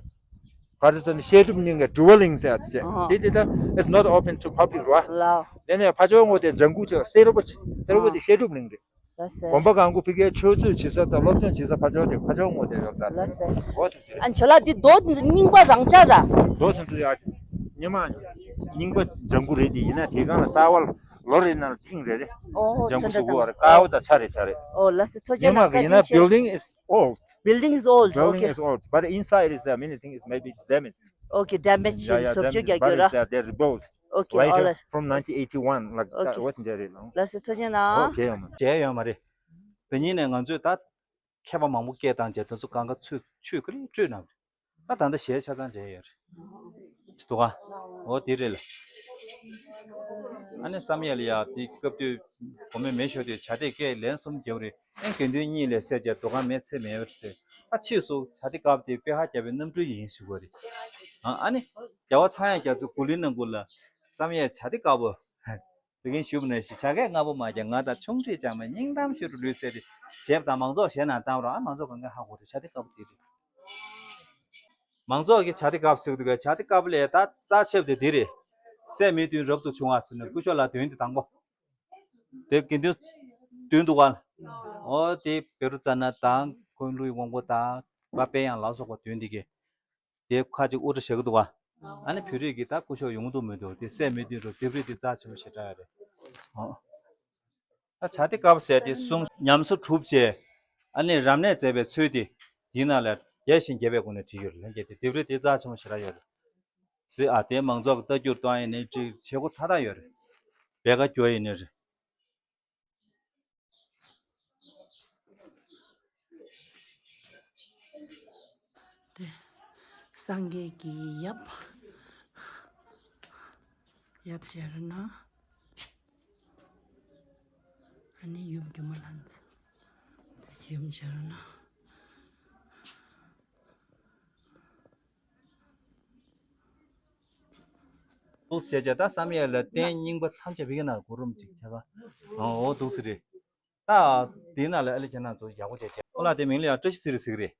ག་རེ་ཟེར་ན་བཤད་སྒྲུབ་གླིང་གི་སྒྲུབ་པ་གླིང་ཟེར་ཡ་དེ་བྱས། ཨ་དེ་དེ་ད་it's not open to public ར། ལའོ། དེ་ནས་ཕར་ཕྱོགས་ངོས་དེ་ལྗང་གུ་བྱས་སེ་ར་བོ་བྱས། སེ་ར་བོ་དེ་བཤད་སྒྲུབ་གླིང་རེད། ལགས་སེ། དགོན་པ་གང་གུ་ཕ་གིའི་ཆོས་རྩོད་བྱེད་ས་དང་སློབ་སྦྱོང་བྱེད་ས་ཕར་ཕྱོགས་དེ་ཕར་ཕྱོགས་ངོས་དེ་ཡོད་ད། ལགས་སེ། འོ་དེ་ཟེར། ཨ་ཇོ་ལགས་འདི་རྡོ་རྙིང་པ་རང་འཇགས་ར། རྡོ་དེ་ཚོ་ཡ། སྔོན་མ་རྙིང་པ་ལྗང་གུ་རེད་དེ། ཡིན་ན་དེ་སྒང་ལ་གསར་པ་ལོ་རེ་ནང་ལ་ཐེངས་རེ་རེ་ཨོ་ལྗང་གུ་བཟོ་གི་ཡོད་རེད། དཀར་པོ་དང་ཚ་རེ་ཚ་རེ། ཨོ་ལགས་སེ། ཐུགས་རྗེ་གནང་། སྔོན་མ་གི་ཡིན་ན། བཀའ་དྲིན་ཆེ། Building is old. Building is old. Building okay. Is old, but inside is, uh, many things may be damaged. Okay, damage. Yeah, yeah, བཟོ་བཅོས་རྒྱག་རྒྱུ་ར། But it's, uh, they rebuilt. Okay, later, all right. From nineteen eighty-one, like, okay. That was there, you know. ལགས་སེ། ཐུགས་རྗེ་གནང་། Okay, um. བྱས་ཡོད་མ་རེད། དེ་ཉིད་ནས་ང་ཚོས་ད་མཁས་པ་མང་པོ་སྐད་བཏང་བྱས། དེ་ཚོ་གང་ག་ཚུད་ཆུད་ཀ་རེ་སྤྲོད་གནང་རེད། ད་ད་ལྟ་གཞས་ཆ་ཚང་མཇལ་ཡོད་རེད། འདུག་ག་འོ་དེ་རེད་ལ། ཨ་ནི་བསམ་ཡས་ལ་ཡ་དེ་སྐབས་དུས་སྒོར་མོ་མེ་ཤོར་དུས་བྱ་དེ་སྐད་ལན་གསུམ་རྒྱབ་རེད། ཨེ་དགེ་འདུན་གཉིས་ལས་སད་བྱས་འདུ་ཁང་མེད་ཚེ་མེད་པར་ཟེར། ད་ཕྱིས་སུ་བྱ་དེ་དཀར་པོ་དེ་པེ་ཧ་བརྒྱབ་པའི་རྣམ་སྤྲུལ་ཡིན་ཞུ་དགོས་རེད། ཨ་ཨ་ནི་རྒྱལ་བ་ཚངས་དབྱངས་རྒྱ་མཚོ་གོ་ལའི་ནང་ཁུལ་ལ་བསམ་ཡས་བྱ་དེ་དཀར་པོ། དེ་གིན་ཞུས་པ་ནང་བཞིན་བྱ་སྐད་ལྔ་པོ་མ་རྒྱག་ང་དང་ཆུང་འདྲིས་ཅང་མེད། སྙིང་གཏམ་ཤོད་རུ་ལུས་ཟེར་ཏེ་བྱས་པ་དང་། མང་ཚོགས་གཞས་ནང་བཏང་རོགས། ཨ་མང་ཚོགས་གང་ག་ཧ་གོ་རེད། བྱ་དེ་དཀར་པོ་དེ་རེད། མང་ཚོགས་ཀྱིས་བྱ་དེ་དཀར་པོ་ཟེར་གི་འདུག་གས། བྱ་དེ་དཀར་པོ་ལས་ད་རྩ་ཆེ་བ་དེ་འདི་རེད། སྲས་མི་བདུན་རབ་ཏུ་བྱུང་བ་ཟེར་ནས་སྐུ་ཞབས་ལ་འདོན་དེ་དང་པོ། དེ་དགེ་འདུན་བདུན་འདུག་ག་ཨོ་དེ་བཻ་རོ་ཙ་ན་དང་། འཁོན་ལུའི་དབང་པོ་དང་། པ་དཔལ་དབྱངས་ལ་སོགས་པ་འདོན་དེ་གས། དེ་ཁ་ཅིག་དབུ་སྐྲ་བཞར་གི་འདུག་ག་ཨ་ནི་བོད་རིགས་ཀྱི་ད་སྐུ་ཞབས་ཡོང་གི་འདུག་མི་འདུག་དེ་སྲས་མི་བདུན་རུ་ལྡེབས་རིས་དེ་རྩ་ཆེན་པོ་ཞེ་དྲག་ཡོད་རེད། ཨོ། ད་བྱ་དེ་དཀར་པོ་ཟེར་དེ་གསུང་ཉམས་གསོ་གྲུབ་བྱས། ཨ་ནི་རབ་གནས་མཛད་པའི་ཚུལ་དེ་འདི་ནང་ལ་རྒྱས་ཤིང་རྒྱས་པའི་སྒོ་ནས་བྲིས་ཡོད་རེད། ལྷན་རྒྱས་དེ་ལྡེབས་རིས་དེ་རྩ་ཆེན་པོ་ཞེ་དྲག་ཡོད་རེད། ཟེར། ཨ་དེ་མང་ཚོགས་ཀྱི་རྟ་རྒྱུག་གཏོང་ཡིན་ནའི་བྲིས། བྱེད་སྒོ་མཐའ་དག་ཡོད་རེད། བེ་ཀ་རྒྱུ་ཡིན་ནའི་རེད། དེ་སངས་རྒྱས་ཀྱི་ཡབ། ཡབ་སྦྱར་ན། ཨ་ནི་ཡུམ་སྒྱུ་མ་ལྷ་མཛེས། ཡུམ་སྦྱར་ན། འདུག་ཟེར་བྱས། ད་བསམ་ཡས་ལ་རྟེན་རྙིང་པ་ཐམས་ཅད་ཕ་གི་ནང་གུ་རུ་རིན་པོ་ཆེ་ཁྱེད་ཀ་ཨོ་འདུག་ཟེར་རེད། ད་དེའི་ནང་ལ་ཨ་ལེ་ཁྱེད་རང་ཚོ་ཡག་པོ་བྱས་བྱས། ཨོ་ལ་དེ་མིང་ལ་ཡང་བཀྲ་ཤིས་ཚེ་རིང་ཟེར་གི་རེད།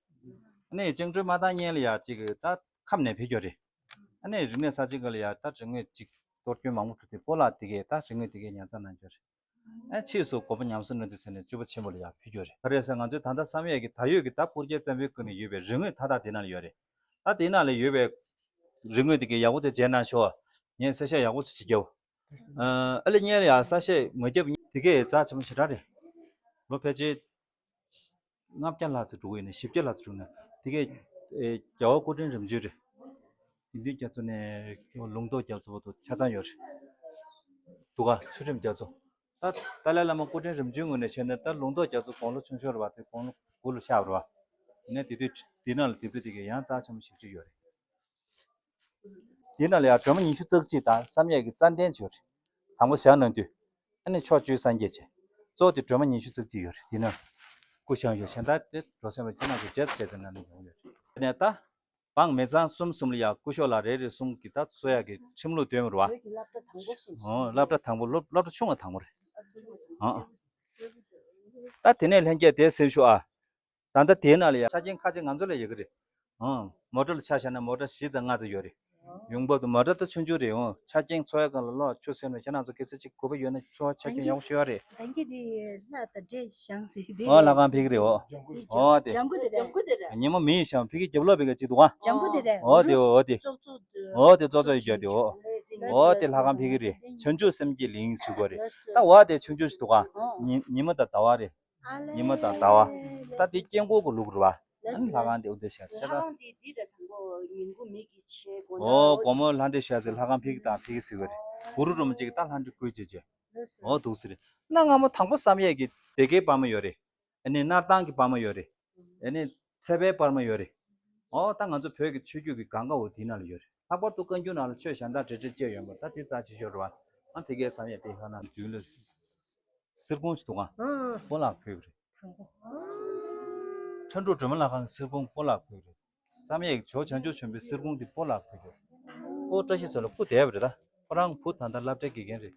ཨ་ནི་བཅིངས་འགྲོལ་མ་བཏང་སྔོན་ལ་ཡ་ཅིག་ད་ཁམས་ནས་ཕེབས་ཀྱི་ཡོད་རེད། ཨ་ནི་རིག་གནས་གསར་བརྗེ་སྒང་ལ་ཡ་ད་རིག་དངོས་ཅིག་གཏོར་སྐྱོན་མང་པོ་ཐུག་སྟེ་སྤོ་ལགས་དེ་གས་ད་རིག་དངོས་དེ་གས་ཉར་ཚགས་གནང་ཀྱི་ཡོད་རེད། ཨ་ཕྱིས་སུ་དགོན་པ་ཉམས་གསོ་གནང་དུས་ཚེ་ནས་སྤྱི་པ་ཆེན་པོ་ལ་ཡང་ཕུལ་རྒྱུ་རེད། ག་རེ་ཟེར་ང་ཚོའི་ད་ལྟ་བསམ་ཡས་ཀྱི་ད་ཡོད་ཀྱི་ད་སྤུར་རྒྱལ་བཙན་པོའི་སྐབས་ནས་ཡོད་པའི་རིག་དངོས་མཐའ་དག་དེ་ནང་ལ་ཡོད་རེད། ད་དེ་ནང་ལ་ཡོད་པའི་རིག་དངོས་དེ་གའི་ཡག་པོ་ཅིག་མཇལ་གནང་ཤོག་ངས་གསལ་བཤད་ཡག་པོ་ཅིག་བྱེད་རྒྱུ། ཨ་ལེ་སྔོན་ལ་ཡང་གསལ་བཤད་མ་བརྒྱབ། དེ་གའི་རྩ་ཆེན་པོ་ཞེ་དྲག་རེད། ལོ་ཕལ་ཆེར་ལྔ་བརྒྱ་ལྷག་ཙམ་འགྲོ་གི་ཡོད་ནས། བཞི་བརྒྱ་ལྷག་ཙམ་འགྲོ་ནས། དེ་གའི་ཨེ་རྒྱལ་བ་སྐུ་ཕྲེང་རིམ་བྱོན་རེད། དགེ་འདུན་རྒྱ་མཚོ་ནས་ལུང་རྟོགས་རྒྱ་མཚོ་བར་དུ་ཆ་ཚང་ཡོད་རེད། འདུག་ག་ཚུལ་ཁྲིམས་རྒྱ་མཚོ། ད་ཏཱ་ལའི་བླ་མ་སྐུ་ཕྲེང་རིམ་བྱོན་ངོས་ནས་བྱས་ན་ད་ལུང་རྟོགས་རྒྱ་མཚོ་དགུང་ལོ་ཆུང་ཤོས་རེད་བ། དེ་དགུང་ལོ་དགུ་ལ་ཆགས་པ་རེད་བ། ཡིན་ནའི་དེ་དུས་དེ་ནང་ལ་དེབ་ཐེར་དེ་གའི་ཡང་རྩ་ཆེན་པོ་ཞེ་པོ་ཅིག་ཡོད་རེད། དེ་ནང་ལ་ཡང་སྒྲོལ་མ་ཉི་ཤུ་རྩ་གཅིག་དང་བསམ་ཡས་ཀྱི་རྩ་འགྲེལ་ཡོད་རེད། དང་པོ་བཞག་གནང་དུས། ཨ་ནི་ཕྱོགས་བཅུའི་སངས་རྒྱས་བྱས། གཙོ་བོ་དེ་སྒྲོལ་མ་ཉི་ཤུ་རྩ་གཅིག་ཡོད་རེད། དེ་ནང་སྐུ་བཞེངས་ཡོད། གཞན་དག་དེ་འགྲོ་སོང་བའི་དེ་ནང་དུ་རྗེས་སུ་བྱས་ཚེ་ནང་ནས་ཡོང་ཡོད་རེད། དེ་ནས་ད། འབངས་མི་ཚང་གསུམ་གསུམ་ལ་ཡང་སྐུ་ཞབས་ལ་རེ་རེ་གསུམ་གྱིས་ད་གསོལ་ཡག་གི་ཁྲིམས་ལུགས་འདོན་པ་རེད་བ། བོད་ཀྱི་སློབ་གྲྭ་དང་པོ་གསུམ། ཨོ་སློབ་གྲྭ་དང་པོ་སློབ་སློབ་གྲྭ་ཆུང་བ་དང་པོ་རེད། སློབ་གྲྭ་ཆུང་བ་དང་པོ། ཨོ། ད་དེ་ནས་ལྷན་རྒྱས་དེ་གཟིགས་ཤོག་ཨ། ད་ལྟ་དེའི་ནང་ལ་ཡང་ཆ་རྐྱེན་ཁ་ཅིག་ང་ཚོ་ལ་ཡོད་ཀྱི་རེད། ཨོ། མོ་ཊ་ལ་ཆ་བཞག་ན་མོ་ཊ་བཞི་ཙམ་ལྔ་ཙམ་ཡོད་རེད། ཡོང་འབབ་དུ་མོ་ཊ་ད་ཆུང་ཆུང་རེད། ཨོ། ཆ་རྐྱེན་འཚོལ་ཡག་སྒང་ལ་ལོག་ཆུ་སེམས་ལ་ཁྱེད་རང་ཚོ་གལ་སྲིད་ཅིག་དགོས་པ་ཡོད་ན་འཚོལ་ཆ་རྐྱེན་ཡག་པོ་ཞིག་ཡོད་རེད། ད་གིན་དེ་ལྷ་དང་འདྲེ་བཞེངས་ཟིན་དེ། ཨོ་ལྷ་ཁང་ཕ་གི་རེད། ཨོ། ཨོ་དེ། ལྗང་གུ་དེ་རེད། ལྗང་གུ་དེ་རེད། ཉི་མ་མི་ཡིས་བཞེངས་ཕ་གི་རྒྱབ་ལོགས་ཕ་གི་ཅིག་འདུག་ཨ། ལྗང་གུ་དེ་རེད། ཨོ་དེ་ཨོ་དེ། ཙོག་ཙོག་ཨོ་དེ་ཙོག་ཙོག་ཡོད་རྒྱུ་དེ་ཨོ། ཨོ་དེ་ལྷ་ཁང་ཕ་གི་རེད། བྱང་ཆུབ་སེམས་ཀྱི་གླིང་ཟེར་གོ་རེད། ད་འོ་དེ་ཆུང་ཆུང་ཞིག་འདུག་ཨ། ཨོ། ཉི་ཉི་མ་དང་ཟླ་བ་རེད། ཨ་ལེ། ཉི་མ་དང་ཟླ་བ། ད་དེ་དཀྱིལ་འཁོར་གྱི་ལུགས་རེད་བ། ཨ་ནི་ལྷ་ཁང་དེ་འོ་དེ་བཞག་ལྷ་ཁང་དེ་འདི་ར་དང་པོ་ཉིན་གུང་མི་གི་ཆས་གོ་ན། ཨོ་དགོང་མོ་ལྷ་འདྲེ་བཞག་ཚེ་ལྷ་ཁང་ཕ་གི་དང་ཕ་གི་ཟེར་བ་རེད། གུ་རུ་རིན་པོ་ཆེ་གི་ད་ལྷ་འདྲེ་བཀོད་བྱས་བྱས། ཨོ་འདུག་ཟེར་རེད། གནའ་སྔ་མོ་དང་པོ་བསམ་ཡས་ཀྱི་སྡེ་དགེའི་བར་མ་ཡོད་རེད། ཨ་ནི་སྣར་ཐང་གི་བར་མ་ཡོད་རེད། ཨ་ནི་ཚལ་པའི་བར་མ་ཡོད་རེད། ཨོ་ད་ང་ཚོ་བོད་ཀྱི་ཆོས་བརྒྱུད་ཀྱི་གང་ག་འོ་དེའི་ནང་ལ་ཡོད་རེད། ལྷག་པར་དུ་བཀའ་འགྱུར་ནང་ལ་ཆོས་གཞན་དག་འབྲེལ་འདྲིས་བཅས་ཡོད་པ་ད་དེ་རྩ་ཆེ་ཤོས་རེད་བ། ཨ་ཕ་གིའི་བསམ་ཡས་དེ་ཁ་ནང་མདུན་ལ། གསེར་ཁུང་ཞིག་འདུག་ག་ཨང་། སྤོ་ལགས་ཕུལ་བ་རེད། དང་པོ། ཁྲ་འབྲུག་སྒྲོལ་མ་ལྷ་ཁང་གི་གསེར་ཁུང་སྤོ་ལགས་ཕུལ་བ་རེད། བསམ་ཡས་ཇོ་བྱང་ཆུབ་ཆེན་པོའི་གསེར་ཁུང་དེ་སྤོ་ལགས་ཕུལ་བ་རེད། ཨོ་བཀྲ་ཤིས་ཚོ་ལ་སྐུ་བསྡད་པ་རེད་ད། ཁོ་རང་བུ་ད་ལྟ་སློབ་གྲྭའི་དགེ་རྒན་རེད།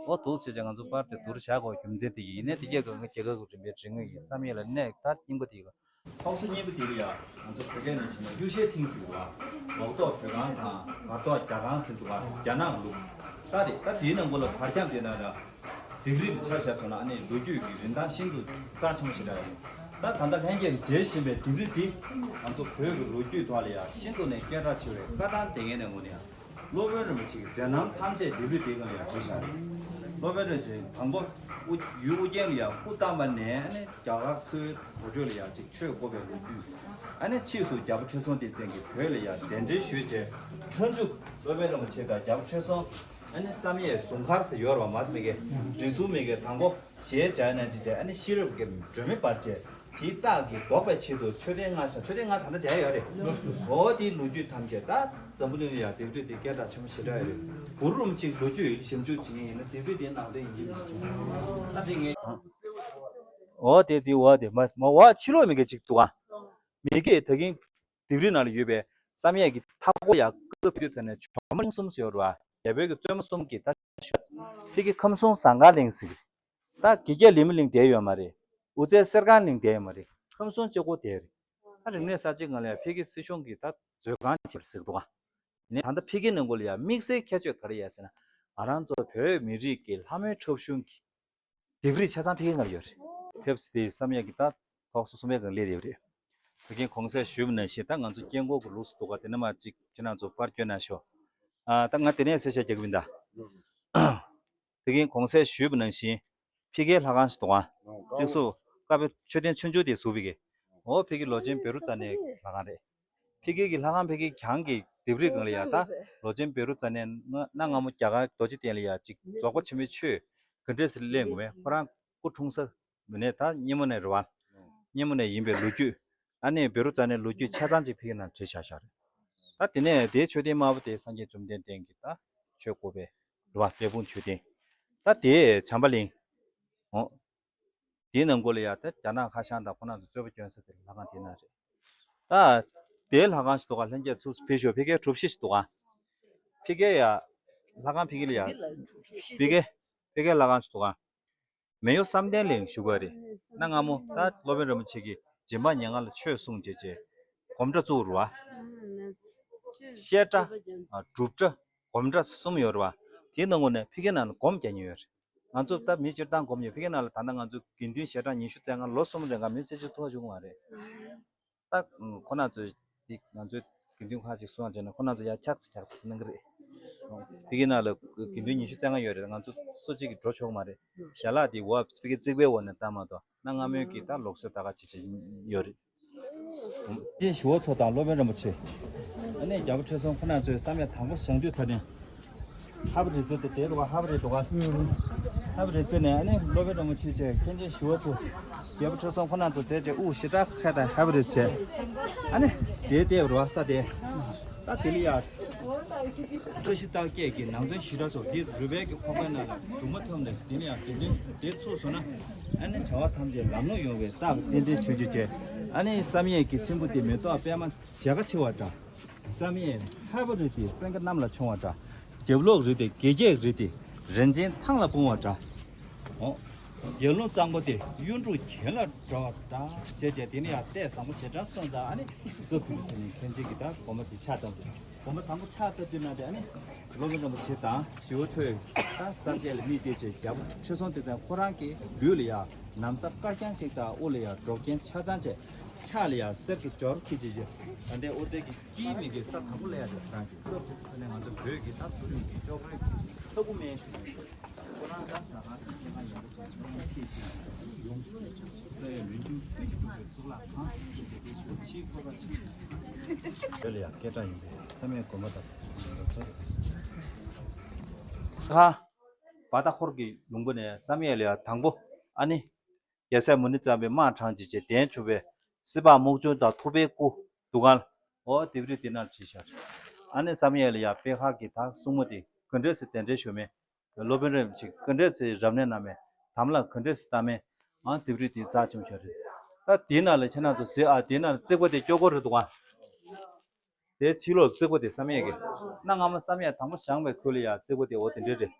ཨོ་འདུག་ཟེར་བྱས་ང་ཚོ་པར་དེ་བསྡུར་བཞག་དགོས་རྒྱུ་མཚན་དེ་ཡིན། ཡིན་ནའི་དེ་རྒྱ་གར་རྒྱ་གར་གྱི་རིམ་པའི་རིག་དངོས་ཡིན། བསམ་ཡས་ལ་གནས་ད་རྙིང་པ་དེ་ཡིན། ཐོག་སོ་གཉིས་པ་དེ་ལ་ཡ་ང་ཚོ་བོད་སྐད་ནང་བྱས་ན་གཡུ་ཤའི་ཐིང་ཟེར་བ། ལོག་རྟོག་བོད་ཁང་དང་བར་ཐོག་རྒྱ་ཁང་ཟེར་འདུག་ག་རྒྱ་ནག་ལུགས་ད་རེད། ད་དེའི་ནང་ཁོ་ལ་བར་ཁྱམས་དེ་ན་ཡ་ལྡེབས་རིས་ལ་ཆ་བཞག་སོང་ན་ཨ་ནི་ལོ་རྒྱུས་ཀྱི་རིན་ཐང་ཤིན་ཏུ་རྩ་ཆེན་པོ་ཞེ་དྲག་ཡོད། ད་ད་ལྟ་ལྷན་རྒྱས་ཀྱིས་མཇལ་བཞིན་པའི་ལྡེབས་རིས་འདི་ང་ཚོ་བོད་ཀྱི་ལོ་རྒྱུས་ཐོག་ལ་ཡ་ཤིན་ཏུ་ནས་སྐད་གྲགས་ཆེ་བའི་བཀའ་ཐང་སྡེ་ལྔའི་ནང་ངོ་ནས་ཡ། སློབ་དཔོན་རིན་པོ་ཆེ་གི་མཛད་རྣམ་ཐམས་ཅད་ལྡེབས་རིས་དེའི་སྒང་ལ་ཡང་བྲིས་བཞག་རེད། སློབ་དཔོན་རིན་པོ་ཆེ་དང་པོ་དབུ་ཡུལ་ཨུ་རྒྱན་ལ་ཡང་སྐུ་བལྟམས་པ་ནས་ཨ་ནི་རྒྱ་གར་སིལ་བུའི་དུར་ཁྲོད་ལ་ཡང་ཅིག་ཆོས་བསྐོར་བའི་ལོ་རྒྱུས། ཨ་ནི་ཕྱིས་སུ་རྒྱལ་པོ་ཁྲི་སྲོང་ལྡེ་བཙན་གྱིས་བོད་ལ་ཡང་གདན་འདྲེན་ཞུས་རྗེས་ཁྲ་འབྲུག་སློབ་དཔོན་རིན་པོ་ཆེ་དང་རྒྱལ་པོ་ཁྲི་སྲོང་ཨ་ནི་བསམ་ཡས་ཟུར་མཁར་ཟེར་ཡོད་རེད་པ། མ་ཚད་མི་གི་རིང་སུར་མི་གི་དང་པོ། ཞེས་བྱ་ན་ཅི་བྱ་ཨ་ནི་ཤེས་རབ་ཀྱི་སྒྲོན་མེ་སྤར་བྱས་དེའི་རྟགས་ཀྱིས་ལྡོག་པའི་ཆེད་དུ་མཆོད་རྟེན་ལྔ་བཞེངས། མཆོད་རྟེན་ལྔ་ད་ལྟ་མཇལ་ཡོད་རེད། འོ་དེའི་ལོ་རྒྱུས་ཐམས་ཅད་ད་འཛམ་བུ་གླིང་ལ་ཡང་ལྡེབས་རིས་དེ་སྐད་གྲགས་ཆེན་པོ་ཞེ་དྲག་ཡོད་རེད། གུ་རུ་རིན་པོ་ཆེའི་ལོ་རྒྱུས་ཞིབ་འཇུག་བྱེད་མཁན་ཡིན་ན་ལྡེབས་རིས་དེའི་ནང་དོན་ཡིན་གྱི་མི་འདུག་ཨ་དེ་ངས། འོ་དེ་དེ་འོ་དེ་མ་མ་འོ་ཕྱི་ལོགས་མི་གི་ཅིག་འདུག་ཨ། མི་གི་ད་གིན་ལྡེབས་རིས་ནང་ལ་ཡོད་པའི་བསམ་ཡས་ཀྱི་མཐའ་སྐོར་ཡ་སྐབས་དུས་ཚོད་ནས་ཇོ་མོ་གསུམ་ཟེར་ཡོད་རེད་པ། རྒྱལ་པོའི་གི་བཙུན་མོ་གསུམ་གྱི་ད་ཕ་གི་ཁམས་གསུམ་ཟངས་དཀར་གླིང་ཟེར་གི་རེད། ད་དགེ་རྒྱས་ལི་མི་གླིང་བསྡད་ཡོད་མ་རེད། དབུ་རྩེ་གསེར་ཁང་གླིང་བསྡད་ཡོད་མ་རེད། ཁམས་གསུམ་གཅིག་པོ་བསྡད་རེད། ད་རིག་གནས་གསར་བརྗེའི་སྒང་ལ་ཕ་གི་སྲིད་གཞུང་གིས་ད་མཛོད་ཁང་བྱས་པ་ཟེར་གི་འདུག་ག་ནས་ད་ལྟ་ཕ་གི་ནང་ཁུལ་ལ་ཡ་དམིགས་བསལ་ཁྱད་ཆོས་ག་རེ་ཡོད་ཟེར་ན། ང་རང་ཚོ་བོད་མི་རིགས་ཀྱི་ལྷ་མོའི་འཁྲབ་གཞུང་གི་ལྡེབས་རིས་ཆ་ཚང་ཕ་གི་ནང་ལ་ཡོད་རེད། ཕེབས་ཏེ་བསམ་ཡས་ཀྱི་ད་ཐོག་སོ་གསུམ་པའི་སྒང་སླེབས་ཡོད་རེད། ད་གིན་གོང་གསལ་ཞུས་པ་ནང་བཞིན་ད་ང་ཚོ་སྐྱེ་འགོག་གི་ལུགས་སུ་འདུག་ག་དེ་ནས་མར་ཅིག་ཁྱེད་རང་ཚོ་པར་བསྐྱོན་གནང་ཤོག་ཨ་ད་ང་དེ་ནས་གསལ་བཤད་རྒྱག་གི་ཡིན་ད། ད་གིན་གོང་གསལ་ཞུས་པ་ནང་བཞིན་ཕ་གིའི་ལྷ་ཁང་ཞིག་འདུག་ག་གཙིགས་སུ་བཀའ་པོད་མཆོད་རྟེན་ཆུང་ཆུང་དེ་བཞུགས་པའི་གི། འོ་ཕ་གི་ལོ་ཆེན་བཻ་རོ་ཙ་ནའི་ལྷ་ཁང་རེད། ཕ་གི་གི་ལྷ་ཁང་ཕ་གི་གྱང་གི་ལྡེབས་རིས་སྒང་ལ་ཡ་ད་ལོ་ཆེན་བཻ་རོ་ཙ་ནའི་གནའ་སྔ་མོ་རྒྱ་གར་རྡོ་རྗེ་གདན་ལ་ཡ་ཅིག་རྫོགས་པ་ཆེན་པོའི་ཆོས་ག་འདྲས་སེ་གླེང་དགོས་མེད། ཁོ་རང་སྐུ་འཁྲུངས་ས་མི་ནས་ད་སྙེ་མོ་ནས་རེད་པ། སྙེ་མོ་ནས་ཡིན་པའི་ལོ་རྒྱུས། ཨ་ནི་བཻ་རོ་ཙ་ནའི་ལོ་རྒྱུས་ཆ་ཚང་ཅིག་ཕ་གི་ནང་བྲིས་བཞག་བཞག་རེད། ད་དེ་ནས་དེའི་མཆོད་རྟེན་དམར་པོ་དེ་སངས་རྒྱས་བཅོམ་ལྡན་འདས་ཀྱི་ད་ཆོས་བསྐོར་བའི་རེད་པ། འབྲས་སྤུངས་མཆོད་རྟེན། ད་དེ་བྱམས་པ་གླིང་། འོ། དེའི་ནང་ཁུལ་ལ་ཡ་ད་རྒྱ་ནག་ཁ་བྱང་དང་ཁོ་རང་ཚོ་རྩོད་པ་སྐྱོན་ས་དེ་ལྷ་ཁང་དེ་ན་རེད། ད་དེའི་ལྷ་ཁང་ཞིག་འདུག་ག་ལྷན་རྒྱས་ཚུར་ཕེབས་ཤོག་ཕ་གིའི་གྲུ་བཞི་ཞིག་འདུག་ག་ཕ་གིའི་ཡ། ལྷ་ཁང་ཕ་གི་ལ་ཡ། ཕ་གི་ཕ་གིའི་ལྷ་ཁང་ཞིག་འདུག་ག་མེ་ཡོ་བསམ་གཏན་གླིང་བཞུགས་པ་རེད། གནའ་སྔ་མོ་ད་སློབ་དཔོན་རིན་པོ་ཆེ་གིས་སྦྱིན་པ་ཉེར་ལྔ་ལ་ཆོས་གསུངས་བྱས་བྱས་སྒོམ་གྲྭ་བཙུགས་རེད་པ། བཤད་གྲྭ། སྒྲུབ་གྲྭ། སྒོམ་གྲྭ་གསུམ་ཡོད་རེད་པ། དེའི་ནང་ངོས་ནས་ཕ་གི་ནང་ལ་སྒོམ་རྒྱག་མཁན་ཡོད་རེད། ང་ཚོ་ད་མི་སྤྱིར་བཏང་སྒོམ་ཡོད། ཕ་གི་ནང་ལ་ད་ལྟ་ང་ཚོ་དགེ་འདུན་ཞལ་གྲངས་ཉི་ཤུ་རྩ་ལྔ་ལོ་གསུམ་རིང་ག་མི་ཚེ་གཅིག་ཐུག་བྱུང་བ་རེད། ད་ཁོ་རང་ཚོས་འདི་ང་ཚོའི་དགེ་འདུན་ཁག་ཅིག་གསུང་བ་བྱས་ན་ཁོ་རང་ཚོ་ཡར་འཁྱག་ཚ་འཁྱག་ཚ་གནང་གི་རེད། ཕ་གི་ནང་ལ་དགེ་འདུན་ཉི་ཤུ་རྩ་ལྔ་ཡོད་རེད། ང་ཚོ་སུ་གཅིག་གིས་འགྲོ་ཆོག་མ་རེད། ཞལ་ལག་འདི་འོག་ཕ་གི་རྩིག་པའི་འོག་ནས་བཏང་མ་གཏོགས་གནའ་སྔ་མོའི་གི་ད་ལུགས་སྲོལ་ད་ག་ཅིག་ཅིག་ཡོད་རེད། མཁན་ཆེན་ཞི་བ་འཚོ་དང་སློབ་དཔོན་རིན་པོ་ཆེ། ཨ་ནི་རྒྱལ་པོ་ཁྲི་སྲོང་ཁོ་རང་ཚོའི་བསམ་ཡས་དང་པོ་བཞེངས་དུས་ཚར་ནས། ཧ་བ་རི་རྩེ་དེ་དེ་རུ་བ་ཧ་བ་རི་འདུག་ག་ཧ་བ་རི་རྩེ་ནས་ཨ་ནི་སློབ་དཔོན་རིན་པོ་ཆེ་བཅས་མཁན་ཆེན་ཞི་བ་འཚོ། རྒྱལ་པོ་ཁྲི་སྲོང་ཁོ་རང་ཚོ་མཛད་བྱས་དབུ་ཞེ་དྲག་ཁ་དང་ཧ་བ་རི་བྱས། ཨ་ནི་དེ་དེ་རུ་བ་ས་དེ། ད་དེ་ལ་ཡ། བཀྲ་ཤིས་རྟགས་བརྒྱད་ཀྱི་ནང་དོན་ཞེ་དྲག་ཚོ་དེ་རུས་སྦལ་གྱི་ཁོག་པའི་ནང་ལ་གྲུབ་མ་ཐོབ་ནས་དེ་ནས་ཡང་དགེ་འདུན་དེ་ཚུགས་སོང་ན། ཨ་ནི་བྱ་བ་ཐམས་ཅད་ལམ་ལྷོང་ཡོང་བའི་རྟགས་རྟེན་འབྲེལ་ཆོས་ཅིག་བྱས། ཨ་ནི་བསམ་ཡས་ཀྱི་མཆིམས་ཕུ་དེ་མེ་ཏོག་པད་མ་ཞལ་ཁ་ཕྱེ་བ་འདྲ། བསམ་ཡས་ཧ་བ་རི་དེ་སེང་གེ་གནམ་ལ་མཆོང་བ་འདྲ། རྒྱབ་ལོགས་རི་དེ་དགེ་རྒྱས་རི་དེ་རིན་ཆེན་ཐང་ལ་སྤུངས་པ་འདྲ། འོ། ཡར་ཀླུང་གཙང་པོ་དེ་གཡུ་འབྲུག་གྱེན་ལ་འགྲོ་བ་འདྲ་ཟེར་བྱས་དེ་ནི་ཡང་ལྟས་བཟང་པོ་ཞེ་དྲག་སོང་ཙང་ཨ་ནི་སྐབས་དེ་ཚོ་ནས་མཁན་ཆེན་གྱིས་ད་དགོན་པ་དེ་ཕྱག་བཏབ་འདུག་དགོན་པ་དང་པོ་ཕྱག་བཏབ་དུས་ན་དེ་ཨ་ནི་སློབ་དཔོན་རིན་པོ་ཆེ་དང་ཞི་བ་འཚོས་ད་གསར་བརྗེ་ལ་དམིགས་ཏེ་བྱས་རྒྱལ་པོ་ཁྲི་སྲོང་ལྡེ་བཙན་ཁོ་རང་གི་ལུས་ལ་ཡང་ན་བཟའ་དཀར་རྐྱང་གཅིག་དང་དབུ་ལ་ཡང་འབྲོག་རྒྱན་ཆ་ཚང་བྱས། ཕྱག་ལ་ཡང་གསེར་གྱི་སྦྱོར་འཁྱེར་བྱས་བྱས། ད་ལྟའི་དབུ་རྩེ་གི་དཀྱིལ་མིག་གི་ས་དང་པོ་ལ་ཡང་དེ་རང་གི་སྐབས་དེ་ཚོ་ནས་ང་ཚོ་བོད་ཀྱི་ད་མཐོ་རིམ་གྱི་ཅོག་རོའི་ལྷ་སྐུ་སྨན་ཞུ་ཁོ་རང་ད་ཟ་ཁང་དང་སྐྱེ་ཁང་ཡིན་པ་སོགས་ཚང་མ་ཁྱེད་ཀྱིས་ཡོངས་སུ་རྩ་བའི་ལུས་རྒྱུ་ཁྱེད་ཀྱི་ཐུགས་ཀྱི་གཙུག་ལག་ཁང་ཞེས་བྱས་ཏེ་ཞུ་ཆེས་མཁས་པ་ཆེ། བོད་ལ་ཡང་སྐད་གྲགས་ཡིན་པའི་བསམ་ཡས་དགོན་པ་དང་ཡིན་པ་སོགས། ཁ། བ་ད་ཧོར་གྱི་ལུང་པ་ནས་བསམ་ཡས་ལ་ཡང་དང་པོ་ཨ་ནི། རྒྱལ་སྲས་མུ་ནེ་གཙང་པོས་དམག་དྲངས་བྱས་བྱས་གདན་བཅུག་པའི་སྲིད་པ་རྨོག་ཆུང་དང་ཐུབ་པའི་སྐུ་འདུ་ཁང་། འོ་ལྡེབས་རིས་དེ་ནང་བྲིས་བཞག་ཨ་ནི་བསམ་ཡས་ལ་ཡ་པད་ཁ་གི་ད་སྲུང་མ་དེ་ག་འདྲས་སེ་གདན་འདྲེན་ཞུ་མེད། སློབ་དཔོན་རིན་པོ་ཆེ་ག་འདྲས་སེ་རབ་གནས་གནང་མེད། དམ་ལ་ག་འདྲས་སེ་བཏགས་མིན། ཨ་དེབ་རིགས་དེ་རྩ་ཆེན་པོ་ཞིག་རེད། ད་དེའི་ནང་ལ་ཁྱེད་རང་ཚོ་གཟིགས་ཨ། དེའི་ནང་ལ་རྩིག་པ་དེ་སྐྱོ་པོ་རེད་འདུག་ཨ། དེའི་ཕྱི་ལོགས་རྩིག་པ་དེ་བསམ་ཡས་ཀྱི། གནའ་སྔ་མོ་བསམ་ཡས་དང་པོ་བཞེངས་པའི་ཁུལ་ལ་ཡ་རྩིག་པ་དེ་འོ་དེ་འདྲས་རེད།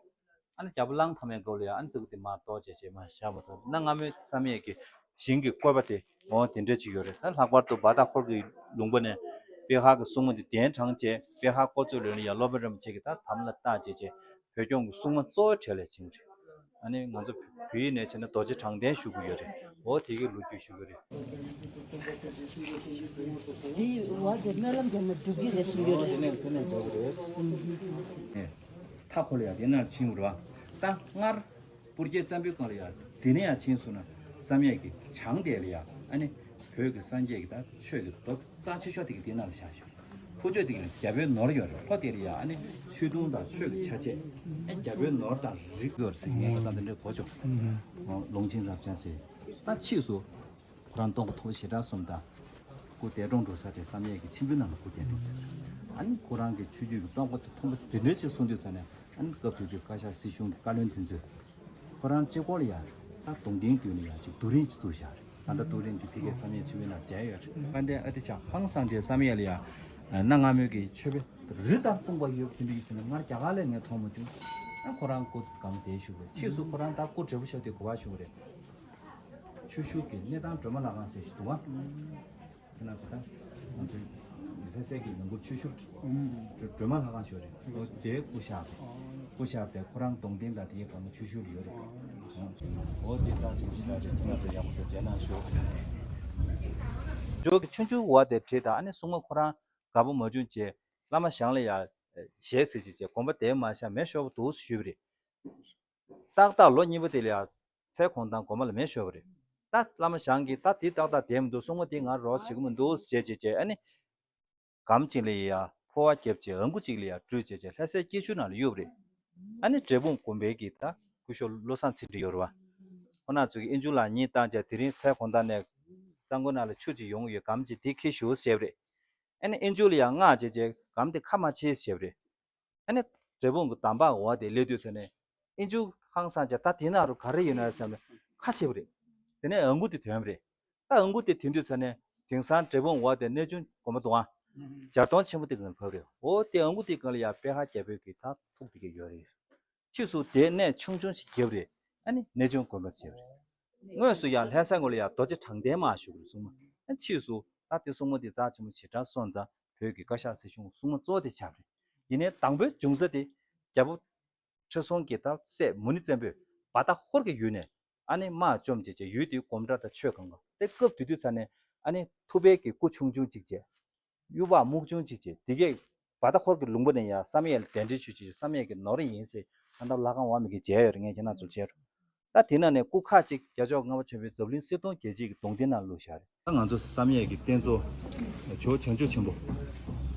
ཨ་ནི་རྒྱལ་པོ་གླང་དར་མའི་སྐབས་ལ་ཡ་ཨ་ནི་རྩིག་པ་དེ་མར་གཏོར་བྱས་བྱས་མར་བཞག་པ་དང་། གནའ་སྔ་མོའི་བསམ་ཡས་ཀྱི་ཞིང་གི་བཀོད་པ་དེ་འོ་དེ་འདྲས་ཅིག་ཡོད་རེད། ད་ལྷག་པར་དུ་བ་དང་ཧོར་གྱི་ལུང་པ་ནས་པེ་ཧར་གྱི་སྲུང་མ་དེ་གདན་དྲངས་བྱས། པེ་ཧར་བསྐོར་རྫོགས་ལོན་ལ་ཡ་སློབ་དཔོན་རིན་པོ་ཆེ་གིས་ད་དམ་ལ་བཏགས་བྱས་བྱས་བོད་སྐྱོང་གི་སྲུང་མ་གཙོ་བོའི་གྲས་ལ་བྱིན་པ་རེད། ཨ་ནི་ང་ཚོ་བོད་ཡིག་ནས་བྱས་ན་རྡོ་རྗེ་དྲང་བདེན་ཞུ་གི་ཡོད་རེད། འོ་དེ་གི་ལོ་རྒྱུས་ཞུ་གི་རེད། འདི་བ་དེ་སྨོན་ལམ་རྒྱབ་ན་འགྲུབ་ཀྱི་རེད་གསུང་གི་རེད། འོ་དེ་ནས་དེ་ནས་འགྲོ་གི་རེད། ཨེ། མཐའ་འཁོར་ལ་ཡ་དེ་ནས་ཕྱིན་པ་རེད་བ། ད་སྔར་སྤུར་རྒྱལ་རྩམ་པའི་སྒང་ལ་ཡ་དེ་ནས་ཡ་ཕྱིན་སོང་ན་བསམ་ཡས་ཀྱི་བྱང་དེ་ལ་ཡ་ཨ་ནི་བོད་ཀྱི་སངས་རྒྱས་ཀྱི་ད་ཆོས་ཀྱི་མདོ་རྩ་ཆེ་ཤོས་དེ་གི་དེ་ནང་ལ་བཞག་ཤག་ཕུ་ཆོས་དེ་གི་རྒྱལ་པོའི་ནོར་ཡོད་རེད། ལྷོ་དེ་ལ་ཡ་ཨ་ནི་ཆོས་དུང་དང་ཆོས་ཀྱི་ཆ་བྱད། ཨ་རྒྱལ་པོའི་ནོར་དང་རིགས་ཡོད་རེད་ཟེར། ངས་ཁ་སང་དེ་འདྲའི་གོ་བྱུང་། ལུང་ཆེན་རབ་འབྱམས་ཟེར། ད་ཕྱིས་སུ་ཁོ་རང་སྟོན་པ་ཐོབ་ཞེ་དྲག་གསུམ་དང་སྐུ་འདས་གྲོངས་འགྲོ་ས་དེ་བསམ་ཡས་ཀྱི་མཆིམས་ཕུའི་ནང་ལ་སྐུ་འདས་གྲོངས་ཟེར། ཨ་ནི་ཁོ་རང་གི་ཆོས་བརྒྱུད་ཀྱི་སྟོན་པ་དེ་མཐོན་པོ་དེ་འདྲའི་ཅིག་གསུངས་དུས་ཙ་ནས། ཨ་ནི་སྐབས་དེ་དུས་བཀའ་ཤག་སྲིད་གཞུང་གི་བཀའ་བློན་དེ་ཚོས་ཁོ་རང་གཅིག་པོ་ལ་ཡ་ད་གདུང་རྟེན་བརྒྱུད་ནས་ཡ་ཅིག་རྡོ་རིང་ཅིག་བཙུགས་བཞག་རེད། ད་ལྟ་རྡོ་རིང་དེ་ཕ་གིའི་བསམ་ཡས་མཆིམས་ཕུའི་ནང་མཇལ་ཡོད་རེད། དཔལ་ལྡན་ཨ་ཏི་ཤ་ཧང་སངས་རྒྱས་བསམ་ཡས་ལ་ཡ་གནའ་སྔ་མོའི་གི་མཆོད་པའི་རི་ལྟར་སྤུངས་པ་ཡོད་པ་དེ་འདྲ་ཡོད་ཟེར་ན་སྔར་རྒྱ་གར་ལ་ངས་མཐོང་མ་བྱུང་། ཨ་ཁོ་རང་སྐུ་ཚེ་སྒམ་བསྡད་བཞུགས་པས། ཕྱིས་སུ་ཁོ་རང་ད་སྐུ་བགྲེས་པོ་ཆགས་དུས་ག་པར་བཞུགས་པ་རེད། ཆུ་ཤུར་གྱི་གནས་སྟངས་སྒྲོལ་མ་ལྷ་ཁང་ཟེར་ཞིག་འདུག་ཨ། ཁྱེད་རང་ཚོ་ད་ང་ཚོའི་ལྷ་སའི་གི་ནང་ཁུལ་ཆུ་ཤུར་གྱི་སྒྲོལ་མ་ལྷ་ཁང་ཞིག་ཡོད་རེད། འོ་དེའི་སྐུ་གཤེགས་རེད། སྐུ་གཤེགས་དེ་ཁོ་རང་གདུང་རྟེན་དང་དེའི་སྒང་ལ་ཆུ་ཤུར་ཡོད་རེད། འོ་དེ་རྩ་ཆེན་པོ་ཞིག་རེད། ཁྱེད་རང་ཚོ་ཡག་པོ་ཚོ་མཇལ་གནང་ཞུ། ཇོ་གི་ཆུང་ཆུང་བ་དེ་བྲིས་དང་། ཨ་ནི་སྲུང་མ་ཁོ་རང་དགའ་པོ་མ་བྱུང་བྱས་བླ་མ་ཞང་ལ་ཡ་ཞལ་གཟིགས་བྱས་བྱས་དགོངས་པ་དེ་མ་བཞག་མེ་ཤོར་བ་འདུག་ཞུས་པ་རེད། ཏག་ཏག་ལོ་གཉིས་པ་དེ་ལ་ཡ་ཚལ་གུང་ཐང་དགོན་པ་ལ་མེ་ཤོར་བ་རེད། ད་བླ་མ་ཞང་གིས་ད་དེ་ཏག་ཏག་བསྡད་མི་འདུག་སྲུང་མ་དེ་ང་རོགས་བྱེད་ཀྱི་མི་འདུག་ཟེར་བྱས་བྱས། ཨ་ནི་སྒམ་གཅིག་ལ་ཡ་ཕོར་བ་བརྒྱབ་བྱས་ཨ་མགུ་གཅིག་ལ་ཡ་བཀྲུས་བྱས་བྱས་ལྷ་སའི་སྐྱིད་ཆུ་ནང་ལ་གཡུགས་པ་རེད། ཨ་ནི་འབྲས་སྤུངས་དགོན་པའི་གི་ད་སྐུ་ཞབས་བློ་བཟང་ཚེ་རིང་ཡོད་རེད་བ། ཁོ་རང་ཚོ་གིས་ཨེ་མཇུག་ལ་གཉིས་བཏང་བྱས་དེ་རིང་ཚལ་གུང་ཐང་ནས་གཙང་པོའི་ནང་ལ་ཆུ་ཅིག་ཡོང་གི་ཡོད། སྒམ་ཅིག་དེ་འཁྱེར་ཤོག་ཟེར་བ་རེད། ཨ་ནི་ཨེ་མཇུག་ལ་ཡ་མངགས་བྱས་བྱས་སྒམ་དེ་ཁ་མ་ཕྱེ་ཟེར་བ་རེད། ཨ་ནི་འབྲས་སྤུངས་ཀྱི་འདམ་བག་འོག་དེ་སླེབས་དུས་ཚོད་ནས་ཨེ་མཇུག་ཧང་སངས་བྱས། ད་དེའི་ནང་རུ་ག་རེ་ཡོད་ན་བསམ་ནས་ཁ་ཕྱེས་པ་རེད། དེ་ནས་ཨ་མགུ་དེ་ཐོན་པ་རེད། ད་ཨ་མགུ་དེ་ཐོན་དུས་ཚོད་ནས་དེང་སང་འབྲས་སྤུངས་འོག་དེ་གནས་ཆུང་དགོན་པ་འདུག་ཨ། སྦྱར་སྡོང་ཆེན་པོ་དེ་སྒང་ལ་བབས་རེད། འོ་དེ་ཨ་མགུ་དེ་སྒང་ལ་ཡ་པེ་ཧ་རྒྱལ་པོའི་གི་ད་ཐུགས་དེ་ག་ཡོད་རེད། ཕྱིས་སུ་དེ་གནས་ཆུང་ཆུང་ཞིག་བརྒྱབ་རེད། ཨ་ནི་གནས་ཆུང་དགོན་པ་ཟེར་བ་རེད། དངོས་སུ་ཡང་ལྷ་ས་ངོས་ལ་ཡང་རྡོ་རྗེ་དྲང་བདེན་མ་བཞུགས་རེད་གསུངས་མ། ཨ་ཕྱིས་སུ་ད་དེ་སྲུང་མ་དེ་རྩ་ཆེན་པོ་ཞེ་དྲག་སོང་ཙང་བོད་ཀྱི་བཀའ་ཤག་སྲིད་གཞུང་སྲུང་མ་གཙོ་བོ་དེ་ཆགས་རེད། ཡིན་ནའི་དང་པོའི་འབྱུང་ས་དེ་རྒྱལ་པོ་ཁྲི་སྲོང་གི་ད་སྲས་མུ་ནེ་བཙན་པོས་བ་དང་ཧོར་གྱི་ཡུལ་ནས་ཨ་ནི་དམག་བཅོམ་བྱས་བྱས་ཡུལ་དེའི་དགོན་གྲྭ་དང་ཆོས་གང་ག་དེ་སྐབས་དེ་དུས་ཚ་ནས་ཨ་ནི་ཐུབ་པའི་གི་སྐུ་ཆུང་ཆུང་གཅིག་བྱས། གཡུ་འབག་སྨུག་ཆུང་གཅིག་བྱས། དེ་གས་བ་དང་ཧོར་གྱི་ལུང་པ་ནས་ཡང་བསམ་ཡས་ལ་གདན་འདྲེན་ཞུས་བྱས། བསམ་ཡས་ཀྱི་ནོར་ཡིན་ཟེར་ད་ལྟ་ལྷ་ཁང་འོག་མ་གིས་མཇལ་ཡོད་རེད། ངས་ཁྱེད་རང་ཚོར་བཅར། ད་དེ་ནང་ནས་སྐུ་ཁག་ཅིག་རྒྱལ་མཆོག་ལྔ་པ་ཆེན་པོའི་འཛམ་གླིང་གསེར་སྡོང་རྒྱལ་བྱེད་ཀྱི་གདུང་རྟེན་ནང་བླུགས་བཞག་རེད། ད་ང་ཚོ་བསམ་ཡས་ཀྱི་རྟེན་གཙོ་ཇོ་བྱང་ཆུབ་ཆེན་པོ།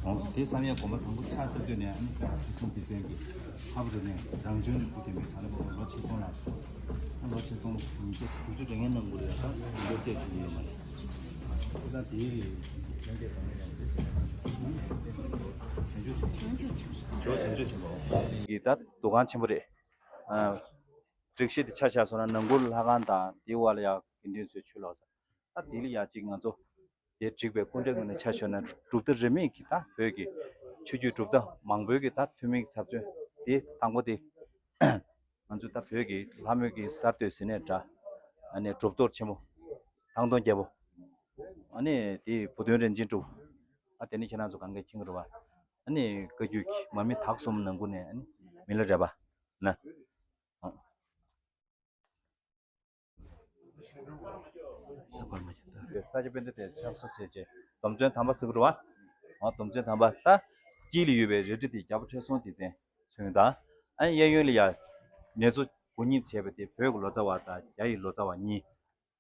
འོ་དེ་བསམ་ཡས་དགོན་པ་དང་པོ་ཕྱག་བཏབ་དུས་ནས་ཨ་ནི་ཁྲི་སྲོང་ལྡེ་བཙན་གྱིས་ལྷ་བུ་རུ་ནས་རང་བྱོན་ནས་སྐུ་དེ་མེད་ད་ལྟ་བར་དུ་ལོ་ཆིག་སྟོང་ལྷག་སོང་། ཨ་ལོ་ཆིག་སྟོང་ཉིས་བརྒྱ་དྲུག་ཅུ་རེ་ལྔའི་ནང་ལོ་ཡ་ད་མི་ལོ་བཅས་བྱུང་ཡོད་མ་རེད། ཁོ་ཚང་དེའི་ལྷན་རྒྱས་དང་མི་ཡང་བཅས་བྱུང་ཡོད་མ་རེད། བྱང་ཆུབ་ཆེན་པོ། ཇོ་བྱང་ཆུབ་ཆེན་པོ་གི་ད་འདུ་ཁང་ཆེན་པོ་རེད། ཨ། སྒྲིག་གཞི་དེ་ཆ་བཞག་སོང་ན་ནང་ཁུལ་ལྷ་ཁང་དང་དེའི་འོག་ལ་ཡ་དགེ་འདུན་ཚོའི་ཆོས་ལོག་ས། ད་དེ་ལ་ཡ་གཅིག་ང་ཚོ་དེ་བསྒྲིགས་པའི་སྐུ་འདྲའི་ངོས་ནས་ཆ་བཞག་ན་གྲུབ་མཐའ་རིས་མེད་ཀྱི་ད་བོད་ཀྱི་ཆོས་བརྒྱུད་གྲུབ་མཐའ་མང་པོའི་གི་ད་ཐུན་མིན་གྱི་ཚབ་མཚོན་དེ་དང་པོ་དེ། ང་ཚོ་ད་བོད་ཀྱི་ལྷ་མོའི་གི་གསར་གཏོད་ཟིན་ནས་འདྲ། ཨ་ནི་གྲུབ་རྡོར་ཆེན་པོ་ཐང་སྟོང་རྒྱལ་པོ། ཨ་ནི་དེ་བུ་སྟོན་རིན་ཆེན་གྲུབ། ཨ་དེ་ནི་ཁྱེད་རང་ཚོ་གང་གས་མཁྱེན་གྱི་རེད་བ། ཨ་ནི་བཀའ་བརྒྱུད་ཀྱི་མར་མི་དྭགས་གསུམ་ནང་ཁུལ་ནས་ཨ་ནི་མི་ལ་རས་པ་ན། ས་སྐྱ་པཎྜི་ཏའི་ཕྱག་བཟོ་ཟེར་བྱས་སྡོམ་བརྩོན་དམ་པ་ཟེར་གྱི་རེད་བ། འོ་སྡོམ་བརྩོན་དམ་པ་ད་དཀྱིལ་ལ་ཡོད་པའི་རལ་གྲི་དེ་རྒྱལ་པོ་ཁྲི་སྲོང་ལྡེ་བཙན་མཚོན་དང་། ཨ་ནི་གཡས་གཡོན་ལ་ཡ་ནེ་ཙོ་དགུ་གཉིས་བྱས་པ་དེ་བོད་ཀྱི་ལོ་ཙཱ་བ་དང་རྒྱ་ཡི་ལོ་ཙཱ་བ་གཉིས།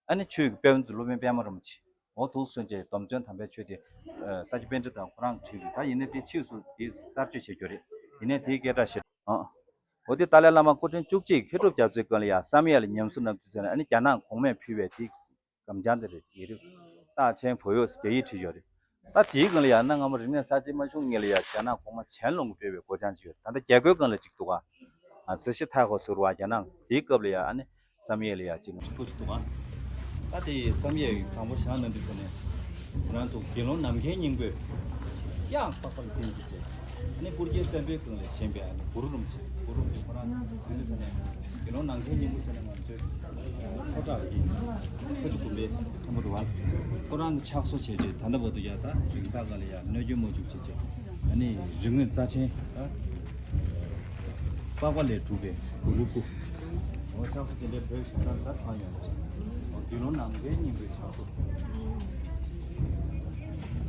ཨ་ནི་ཆོས་ཀྱི་དཔལ་མོ་དེ་སློབ་དཔོན་པདྨ་རིན་པོ་ཆེ། འོ་འདུག་སེ་བྱས་སྡོམ་བརྩོན་དམ་པའི་ཆོས་དེ་ས་སྐྱ་པཎྜི་ཏ་དང་ཁོ་རང་བྲིས་པའི་ད་ཡིན་ནའི་དེ་ཕྱིས་སུ་དེ་གསར་བཅོས་བྱས་རྒྱུ་རེད། ཡིན་ནའི་དེའི་སྐད་གྲགས་ཞེ་དྲག་འོ་དེ་ཏཱ་ལའི་བླ་མ་སྐུ་ཕྲེང་བཅུ་གཅིག་མཁས་གྲུབ་རྒྱ་མཚོའི་སྐབས་ལ་ཡ་བསམ་ཡས་ལ་ཉམས་གསོ་གནང་དུས་ཚོད་ནས་ཨ་ནི་རྒྱ་ནག་གོང་མས་ཕུལ་བའི་དེ་སྒམ་ཆང་དེ་རེད། རྒྱལ་རབས་རྟགས་ཆེན་བོད་ཡིག་རྒྱ་ཡིག་བྲིས་ཡོད་རེད། ད་དེའི་སྒང་ལ་ཡང་གནའ་སྔ་མོ་རིག་གནས་གསར་བརྗེ་མ་བྱུང་སྔོན་ལ་ཡང་རྒྱ་ནག་གོང་མ་ཆན་ལུང་གིས་སྤེལ་བའི་སྒོ་བྱང་ཅིག་ཡོད་རེད། ད་ལྟ་རྒྱ་སྒོའི་སྒང་ལ་ཅིག་འདུག་ག་ཨ་ཚེ་ཤི་ཐའི་ཧོ་ཟེར་བ་རྒྱ་ནག་དེའི་སྐབས་ལ་ཡང་ཨ་ནི་ བསམ་ཡས་ལ་ཡ་གཅིག་མ་གཅིག་པོ་ཞིག་འདུག་ཨ། ད་དེ་བསམ་ཡས་དང་པོ་བཞག་གནང་དུས་ཚོད་ནས་ང་རང་ཚོ་དགེ་སློང་ནམ་མཁའི་སྙིང་པོས་གཡང་པགས་པ་ལ་བརྟེན་གྱི་བྱས། ཨ་ནི་སྤུར་རྒྱལ་བཙན་པོའི་སྒང་ལ་བཞེངས་པའི་ཨ་ནི་གུ་རུ་རིན་པོ་ཆེ། གུ་རུ་རིན་པོ་ཆེ་ཁོ་རང་དུས་ཚོད་ནས་དགེ་སློང་ནམ་མཁའི་སྙིང་པོ་ཟེར་ནས་ང་ཚོའི་ཁ་བྲག་གི་ཁ་ཆུ་དགོན་པའི་ཚོགས་པ་འདུག་ཨ། ཁོ་རང་གི་ཕྱག་བཟོ་བྱས་རྗེས་ད་ལྟ་བར་དུ་ཡ་ད་རིང་ས་ག་ལ་ཡ་གནོད་སྐྱོན་མ་བྱུང་བྱས་རྗེས་ཨ་ནི་རིག་དངོས་རྩ་ཆེན་ད་པགས་པ་ལས་གྲུབ་པའི་གུ་རུ་སྐུ། འོ་ཕྱག་བཟོ་དེ་འདྲའི་བོད་ཞིང་ཁར་ད་མཐོང་ཡོད་རེད། འོ་དགེ་སློང་ནམ་མཁའི་སྙིང་པོའི་ཕྱག་བཟོ།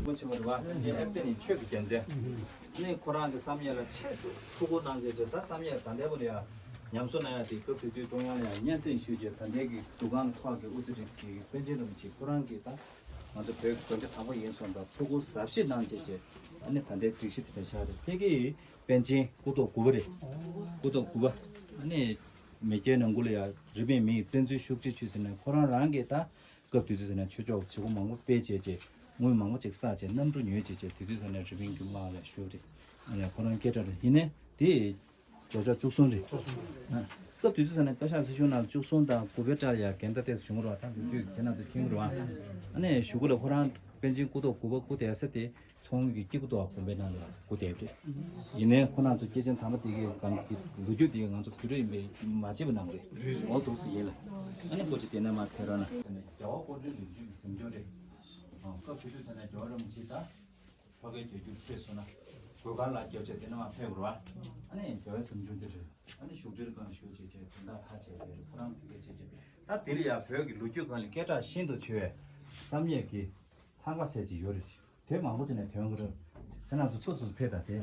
ཁོ་ཆེ་བ་རེད་བ། དེ་ཨེབ་དེ་ནི་ཆོས་ཀྱི་རྒྱལ་མཚན། ནི་ཁོ་རང་གི་བསམ་ཡས་ལ་ཆེད་དུ་ཐུགས་ཁུར་གནང་བྱས་རྗེས་ད་བསམ་ཡས་ད་ལྟའི་བར་ལ་ཡང་ཉམས་གསོ་གནང་ཡ་དེ་སྐབས་དེ་དུས་ཀྲུང་དབྱང་ལ་ཡང་སྙན་སེང་ཞུས་རྗེས་ད་ལྟའི་གི་འདུ་ཁང་ཁག་གི་དབུ་རྩེ་རིགས་ཀྱི་པཎ་ཆེན་རིན་པོ་ཆེ་ཁོ་རང་གིས་ད་ང་ཚོ་བོད་ཀྱི་དགོན་སྡེ་དང་པོ་ཡིན་སོང་ཙང་ཐུགས་ཁུར་ཟབ་བཞེས་གནང་བྱས་རྗེས་ཨ་ནི་ད་ལྟའི་སྒྲིག་གཞི་དེ་འདྲ་ཆགས་རེད། ཕ་གི་པཎ་ཆེན་སྐུ་ཐོག་དགུ་པ་རེད། སྐུ་ཐོག་དགུ་པ། ཨ་ནི་མེས་རྒྱལ་ནང་ཁུལ་ལ་ཡང་རི་པིན་མི་ཡི་བཙན་འཛུལ་ཤུགས་ཆེ་བྱུང་ཟེར་ནས་ཁོ་རང་རང་གིས་ད་སྐབས་དེ་དུས་ཟེར་ན་ཆོས་ཕྱོགས་བྱེད་སྒོ་མང་པོ་སྤེལ་བྱས་རྗེས་དངུལ་མང་པོ་ཅིག་བསགས་བྱས་གནམ་གྲུ་ཉོས་བྱས་རྗེས་དེ་དུས་ཟེར་ན་རི་པིན་གྱི་དམག་ལ་ཞུགས་རེད། ཨ་ཡ་ཁོ་རང་སྐད་གྲགས་རེད། ཡིན་ནའི་དེ་བརྒྱ་ཆ་བཅུ་གསུམ་རེད། ཨ་སྐབས་དེ་དུས་ཟེར་ན་བཀའ་ཤག་སྲིད་གཞུང་ནང་བཅུ་གསུམ་དང་དགུ་པའི་གྲས་ལ་ཡ་འགལ་ཟླ་ཏོག་ཙམ་བྱུང་རེད་བ། ད་ལོ་རྒྱུས་དེ་ནང་ཚོ་མཁྱེན་གྱི་རེད་བ། ཨ་ནི་གཞུག་གུ་ལ་ཁོ་རང་པཎ་ཆེན་སྐུ་ཐོག་དགུ་པ་སྐུ་དེ་ས་དེ། ཚོང་གི་སྐྱིད་སྡུག་དགོན་པའི་ནང་ལ་སྐུ་དེབ་རེད། ཡིན་ནའི་ཁོ་རང་ཚོ་སྐྱེས་ཆེན་དམ་པ་དེ་གའི་སྒང་གི་ལོ་རྒྱུས་དེ་ང་ཚོ་བོད་རིགས་ཡིན་པས་མ་བརྗེད་པ་གནང་རེད། འོ་འདུག་སེ་ཡིན་ལ། ཨ་ནི་སྐུ་མཆེད་དེ་ནས་མར་ཕེབས་རོགས་གནང་། རྒྱལ་བ་དཔལ་སྤྲུལ་རིམ་བྱོན་གྱི་གཟིམ་ཆུང་རེད། སྐབས་དེ་དུས་ཟེར་ན་རྒྱལ་བ་རིན་པོ་ཆེ་ད་ཕ་གིར་རྒྱལ་རྒྱུགས་ཕེབས་སོང་ན་གོས་དཀར་ལ་རྒྱབ་བྱས་དེ་ནས་མར་ཕེབས་རོགས། ཨ་ནི་རྒྱལ་བའི་གཟིམ་ཆུང་དེ་རེད། ཨ་ནི་བཞུགས་ཁྲིར་གང་བཞུགས་བྱས་བྱས་དོན་དག་ཁ་བྱས་རེད། ཁོ་རང་ཕ་གིར་བྱས་བྱས་ད་དེ་ལ་ཡང་བོད་ཀྱི་ལོ་རྒྱུས་སྒང་ལ་སྐད་གྲགས་ཤིན་ཏུ་ཆེ་བའི་བསམ་ཡས་ཀྱི་ལྷ་ཁང་ཟེར་གྱི་ཡོད་རེད། དེ་མང་པོ་ཅིག་ནས་ཐོན་གྱི་རེད། ཁྱེད་རང་ཚོ་ཚུར་ཚུར་ཕེབས་དང་དེ།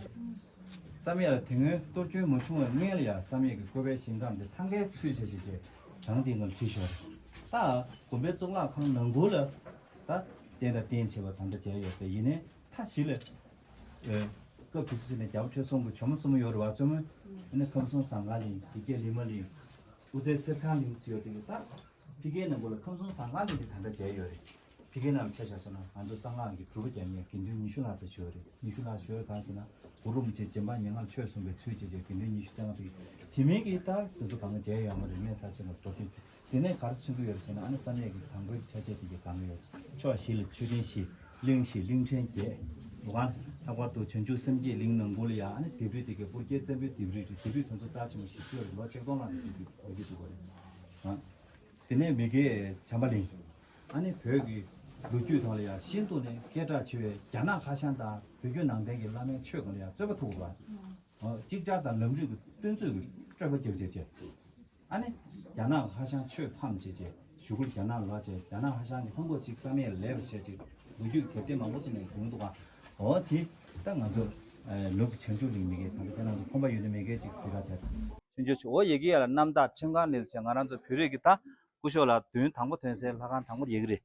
བསམ་ཡས་ལ་དེ་སྔོན་གཏོར་སྐྱོན་མ་བྱུང་བའི་སྔོན་ལ་ཡང་བསམ་ཡས་ཀྱི་བཀོད་པའི་ཞིང་ཁམས་འདི་ཐང་གའི་ཚུལ་བྱས་བྱས་བྱས་བྱང་སྟེང་ལ་བྲིས་ཤོག་རེད། ད་དགོན་པའི་གཙུག་ལག་ཁང་ནང་ཁུལ་ལ་ད་རྟེན་དང་རྟེན་བྱེད་པ་དམ་བཅའ་བྱས་ཡོད་པས་ཡིན་ནའི་མཐའ་བཞི་ལ། སྐབས་དེ་དུས་ནས་རྒྱལ་པོ་ཁྲི་སྲོང་གི་ཇོ་མོ་གསུམ་ཡོད་རེད་བ། བཙུན་མོ། ཨ་ནི་ཁམས་གསུམ་ཟངས་དཀར་གླིང་། སྡེ་བརྒྱད་ལི་མ་གླིང་། དབུ་རྩེ་གསེར་ཁང་གླིང་ཟེར་ཡོད་དེ་ད། ཕ་གིའི་ནང་ཁུལ་ལ་ཁམས་གསུམ་ཟངས་དཀར་གླིང་དེ་ད་ལྟ་མཇལ་ཡོད་རེད། ཕ་གིའི་ནང་ལ་ཆ་བཞག་སོང་ན་ང་ཚོ་གསང་སྔགས་ཀྱི་སྒྲུབ་པ་རྒྱག་མཁན་དགེ་འདུན་ཉི་ཤུ་ལྷག་ཙམ་ཡོད་རེད། ཉི་ཤུ་ལྷག་ཡོད་གང་ཟེར་ན་གུ་རུ་རིན་པོ་ཆེ་རྗེ་འབངས་ཉེ་སྔར་ཆོས་གསུངས་པའི་ཚུལ་བྱས་བྱས་དགེ་འདུན་ཉི་ཤུ་རྩ་ལྔ་ཕ་གི་དེ་མིན་གྱི་ད་དེ་ཚོ་གང་ག་མཇལ་ཡོད་མ་རེད། སྨན་ས་ཆེན་པོ་རྡོ་རྗེ། དེ་ནས་ག་རེ་མཚོན་གྱི་ཡོད་རེད་ཟེར་ན་ཨ་ནི་བསམ་ཡས་ཀྱི་དང་པོའི་ཆ་བྱད་དེ་གའི་གང་ག་ཡོད། ཕྱོགས་བཞི་ལ་མཆོད་རྟེན་བཞི། གླིང་བཞི་གླིང་ཕྲན་བརྒྱད། འདུ་ཁང་། ལྷག་པར་དུ་བྱང་ཆུབ་སེམས་བསྐྱེད་གླིང་ནང་ཁུལ་ལ་ཡང་ཨ་ནི་ལྡེབས་རིས་དེ་གའི་སྤུར་རྒྱལ་བཙན་པོའི་ལྡེབས་རིས་རེད། ལྡེབས་རིས་དེ་ཚོ་རྩ་ཆེན་པོ་ཞིག་ཤོས་རེད། ལོ་ཆིག་སྟོང་ལྷག་ཙམ་ལྡེབས་རིས་ཡོད་ཀྱི་འདུག་ག་རེད། ཨ། དེ་ནས་མི་དགེ་བྱམས་པ་གླིང་། ཨ་ནི་བོད་ཀྱི་ལོ་རྒྱུས་ཐོག་ལ་ཡང་ཤིན་ཏུ་ནས་སྐད་གྲགས་ཆེ་བའི་རྒྱ་ནག་ཧྭ་ཤང་དང་བོད་བརྒྱུད་ནང་བསྟན་གྱི་བླ་མའི་ཆོས་སྒང་ལ་ཡང་རྩོད་པ་ཐུག་པ། ཨོ། ཅིག་ཅར་དང་ལམ་རིམ་གྱི་བསྟུན་ཚོད་ཀྱི་སྤྲོས་པ་རྒྱབ་བྱས་བྱས། ཨ་ནི་རྒྱ་ནག་ཧྭ་ཤང་ཆོས་ཕམ་བྱས་བྱས་གཞུག་གུ་རྒྱ་ནག་ལ་བྱས། རྒྱ་ནག་ཧྭ་ཤང་གི་ལྷ་འགོ་ཅིག་བསམ་ཡས་ལ་སླེབས་པ་བྱས་ཅིག་ལོ་རྒྱུས་ཀྱི་དེབ་ཐེར་མང་པོ་ཅིག་ནས་ཡོང་འདུག་ག། ཨོ་དེ་ད་ང་ཚོ་ལུག་གི་བྱང་ཆུབ་གླིང་མི་དགེ་ད་ལྟ་ཁྱེད་རང་ཚོ་ཁོམ་པ་ཡོད་དུས་མི་དགེ་ཅིག་གཟིགས་ག་དེ། ཆུང་ཆུང་ཆུ་འོ་ཡི་གེ་ཡ་ལ་རྣམ་དག་ཁྲིམས་ཁང་ནས་ཟེར་ང་རང་ཚོ་བོད་རིགས་ཀྱི་ད་སྐུ་ཞབས་ལ་དུས་དང་པོ་ཐོན་སའི་ལྷ་ཁང་དང་པོ་ཡི་གེ་རེད།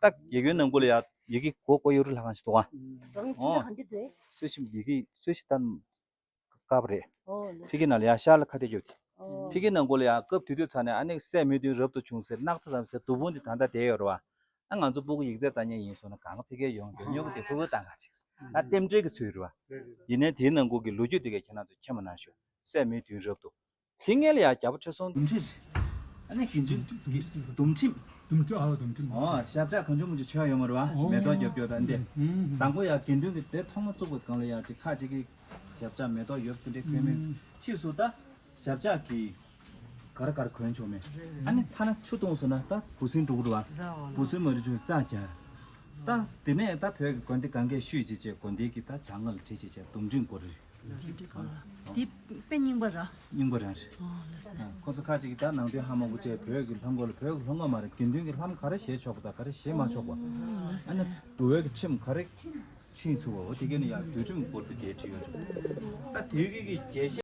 ད་ཡི་གེའི་ནང་ཁུལ་ལ་ཡ་ཡི་གེ་གོ་གོ་ཡོད་རིགས་ལྷ་ཁང་ཞིག་འདུག་ག། རང་ཚུལ་ཨོ། ག་འདི་འདོད། སོ་ཤིམ་ཡི་གེ་སོ་ཤི་ད་དཀར་པོ་རེད། ཨོ་ལེ། ཕ་གི་ནང་ལ་ཡ་ཤར་ལ་ཁ་གཏད་རྒྱབ་ཀྱི། ཨོ། ཕ་གི་ནང་ཁུལ་ལ་ཡ་སྐབས་དེ་དུས་ཚ་ནས་ཨ་ནི་སྲས་མོས་དུས་རབ་ཏུ་བྱུང་ཟེར་སྣག་ཚ་ཙམ་ཟེར་དུ་བུང་དེ་ད་ལྟ་བསྡད་ཡོད་རེད་བ། ཨ་ང་ཚོ་སྤུ་གུ་ཡིག་ཚད་ལྟ་མཁན་ཡིན་སོང་ན་གང་ག་ཕ་གིར་ཡོང་དོན་སྨྱོ་གི་དེ་ཕུ་བོ་བཏང་ག་ཅིག་ད་རྟེན་འབྲེལ་གྱི་ཚུལ་རེད་བ། ཡིན་ནའི་དེའི་ནང་ཁུལ་གྱི་ལོ་རྒྱུས་དེ་གས་ཁྱེད་རང་ཚོ་མཁྱེན་པ་གནང་ཤོག་སྲས་མོས་དུས་རབ་ཏུ། དེ་སྔོན་ལ་ཡ་རྒྱལ་པོ་ཁྲི་སྲོང་ལྡུམ་ཁྲི་རེད། ཨ་ནི་གིན་ཆུ་གིན་ཆུ་ལྡུམ་ཁྲི། ལྡུམ་ཁྲི་ཨ་ལྡུམ་ཁྲི། ཨོ་ཞབས་བཅགས་གང་བྱུང་མང་བྱུང་མཆོད་ཡོད་མ་རེད་བ། ཨོ། མེ་ཏོག་རྒྱབ་སྐྱོར་དང་འདི། ཨུམ། དང་པོ་ཡ་དགེ་འདུན་གྱི་དེ་ཐོག་མ་བཙུགས་པའི་སྒང་ལ་ཡ་ཅིག་ཁ་ཅིག་གིས་ཞབས་བཅགས་མེ་ཏོག་ཡོད་དེ་འདྲའི་གོན་མེད། ཨུམ། ཕྱིས་སུ་ད་ཞབས་བཅགས་ཀྱི་ག་རེ་ག་རེ་གོན་ཆོག་མེད། ཨ་ནི་ཐ་ན་ཆུ་བཏུང་སོང་ན་ད་འབུ་སྲིན་འགྲོ་གི་རེད་བ། འབུ་སྲིན་མ་རེད་ཆུ་རྩ་རྒྱག་ད་དེ་ནས་ད་བོད་ཀྱི་དགོན་སྡེ་གང་གས་ཤུལ་ཅིག་བྱས་དགོན་སྡེ་གི་ད་གྱང་ང་ལ་བྲིས་ཅིག་བྱས་ལྡུམ་ཁྲི་སྐོར་རེད། དེ་དཔེ་རྙིང་པ་ར། རྙིང་པ་རང་རེད། ཨོ་ལགས་སོ། ཁོ་ཚོ་ཁ་ཅིག་གིས་ད་ནང་དོན་ཧ་མ་གོ་བྱས་བོད་ཀྱི་ལྷ་འགོ་ལ་བོད་ཀྱི་ལྷ་འགོ་མ་རེད་དགེ་འདུན་གྱི་ལྷམ་ག་རེ་བཞེས་ཆོག་པ་དང་ག་རེ་བཞེས་མ་ཆོག་པ། ཨོ་ལགས་སོ། ཨ་ནི་འདུལ་བའི་གི་ཁྲིམས་ག་རེ་ཁྲིམས་ཚུགས་པ་འོ་དེ་གས་ནི་ཡང་འདུལ་ཁྲིམས་སྐོར་དུ་རྒྱས་བྲིས་ཡོད་རེད། ད་དེ་གི་གི་རྒྱས་བཤད་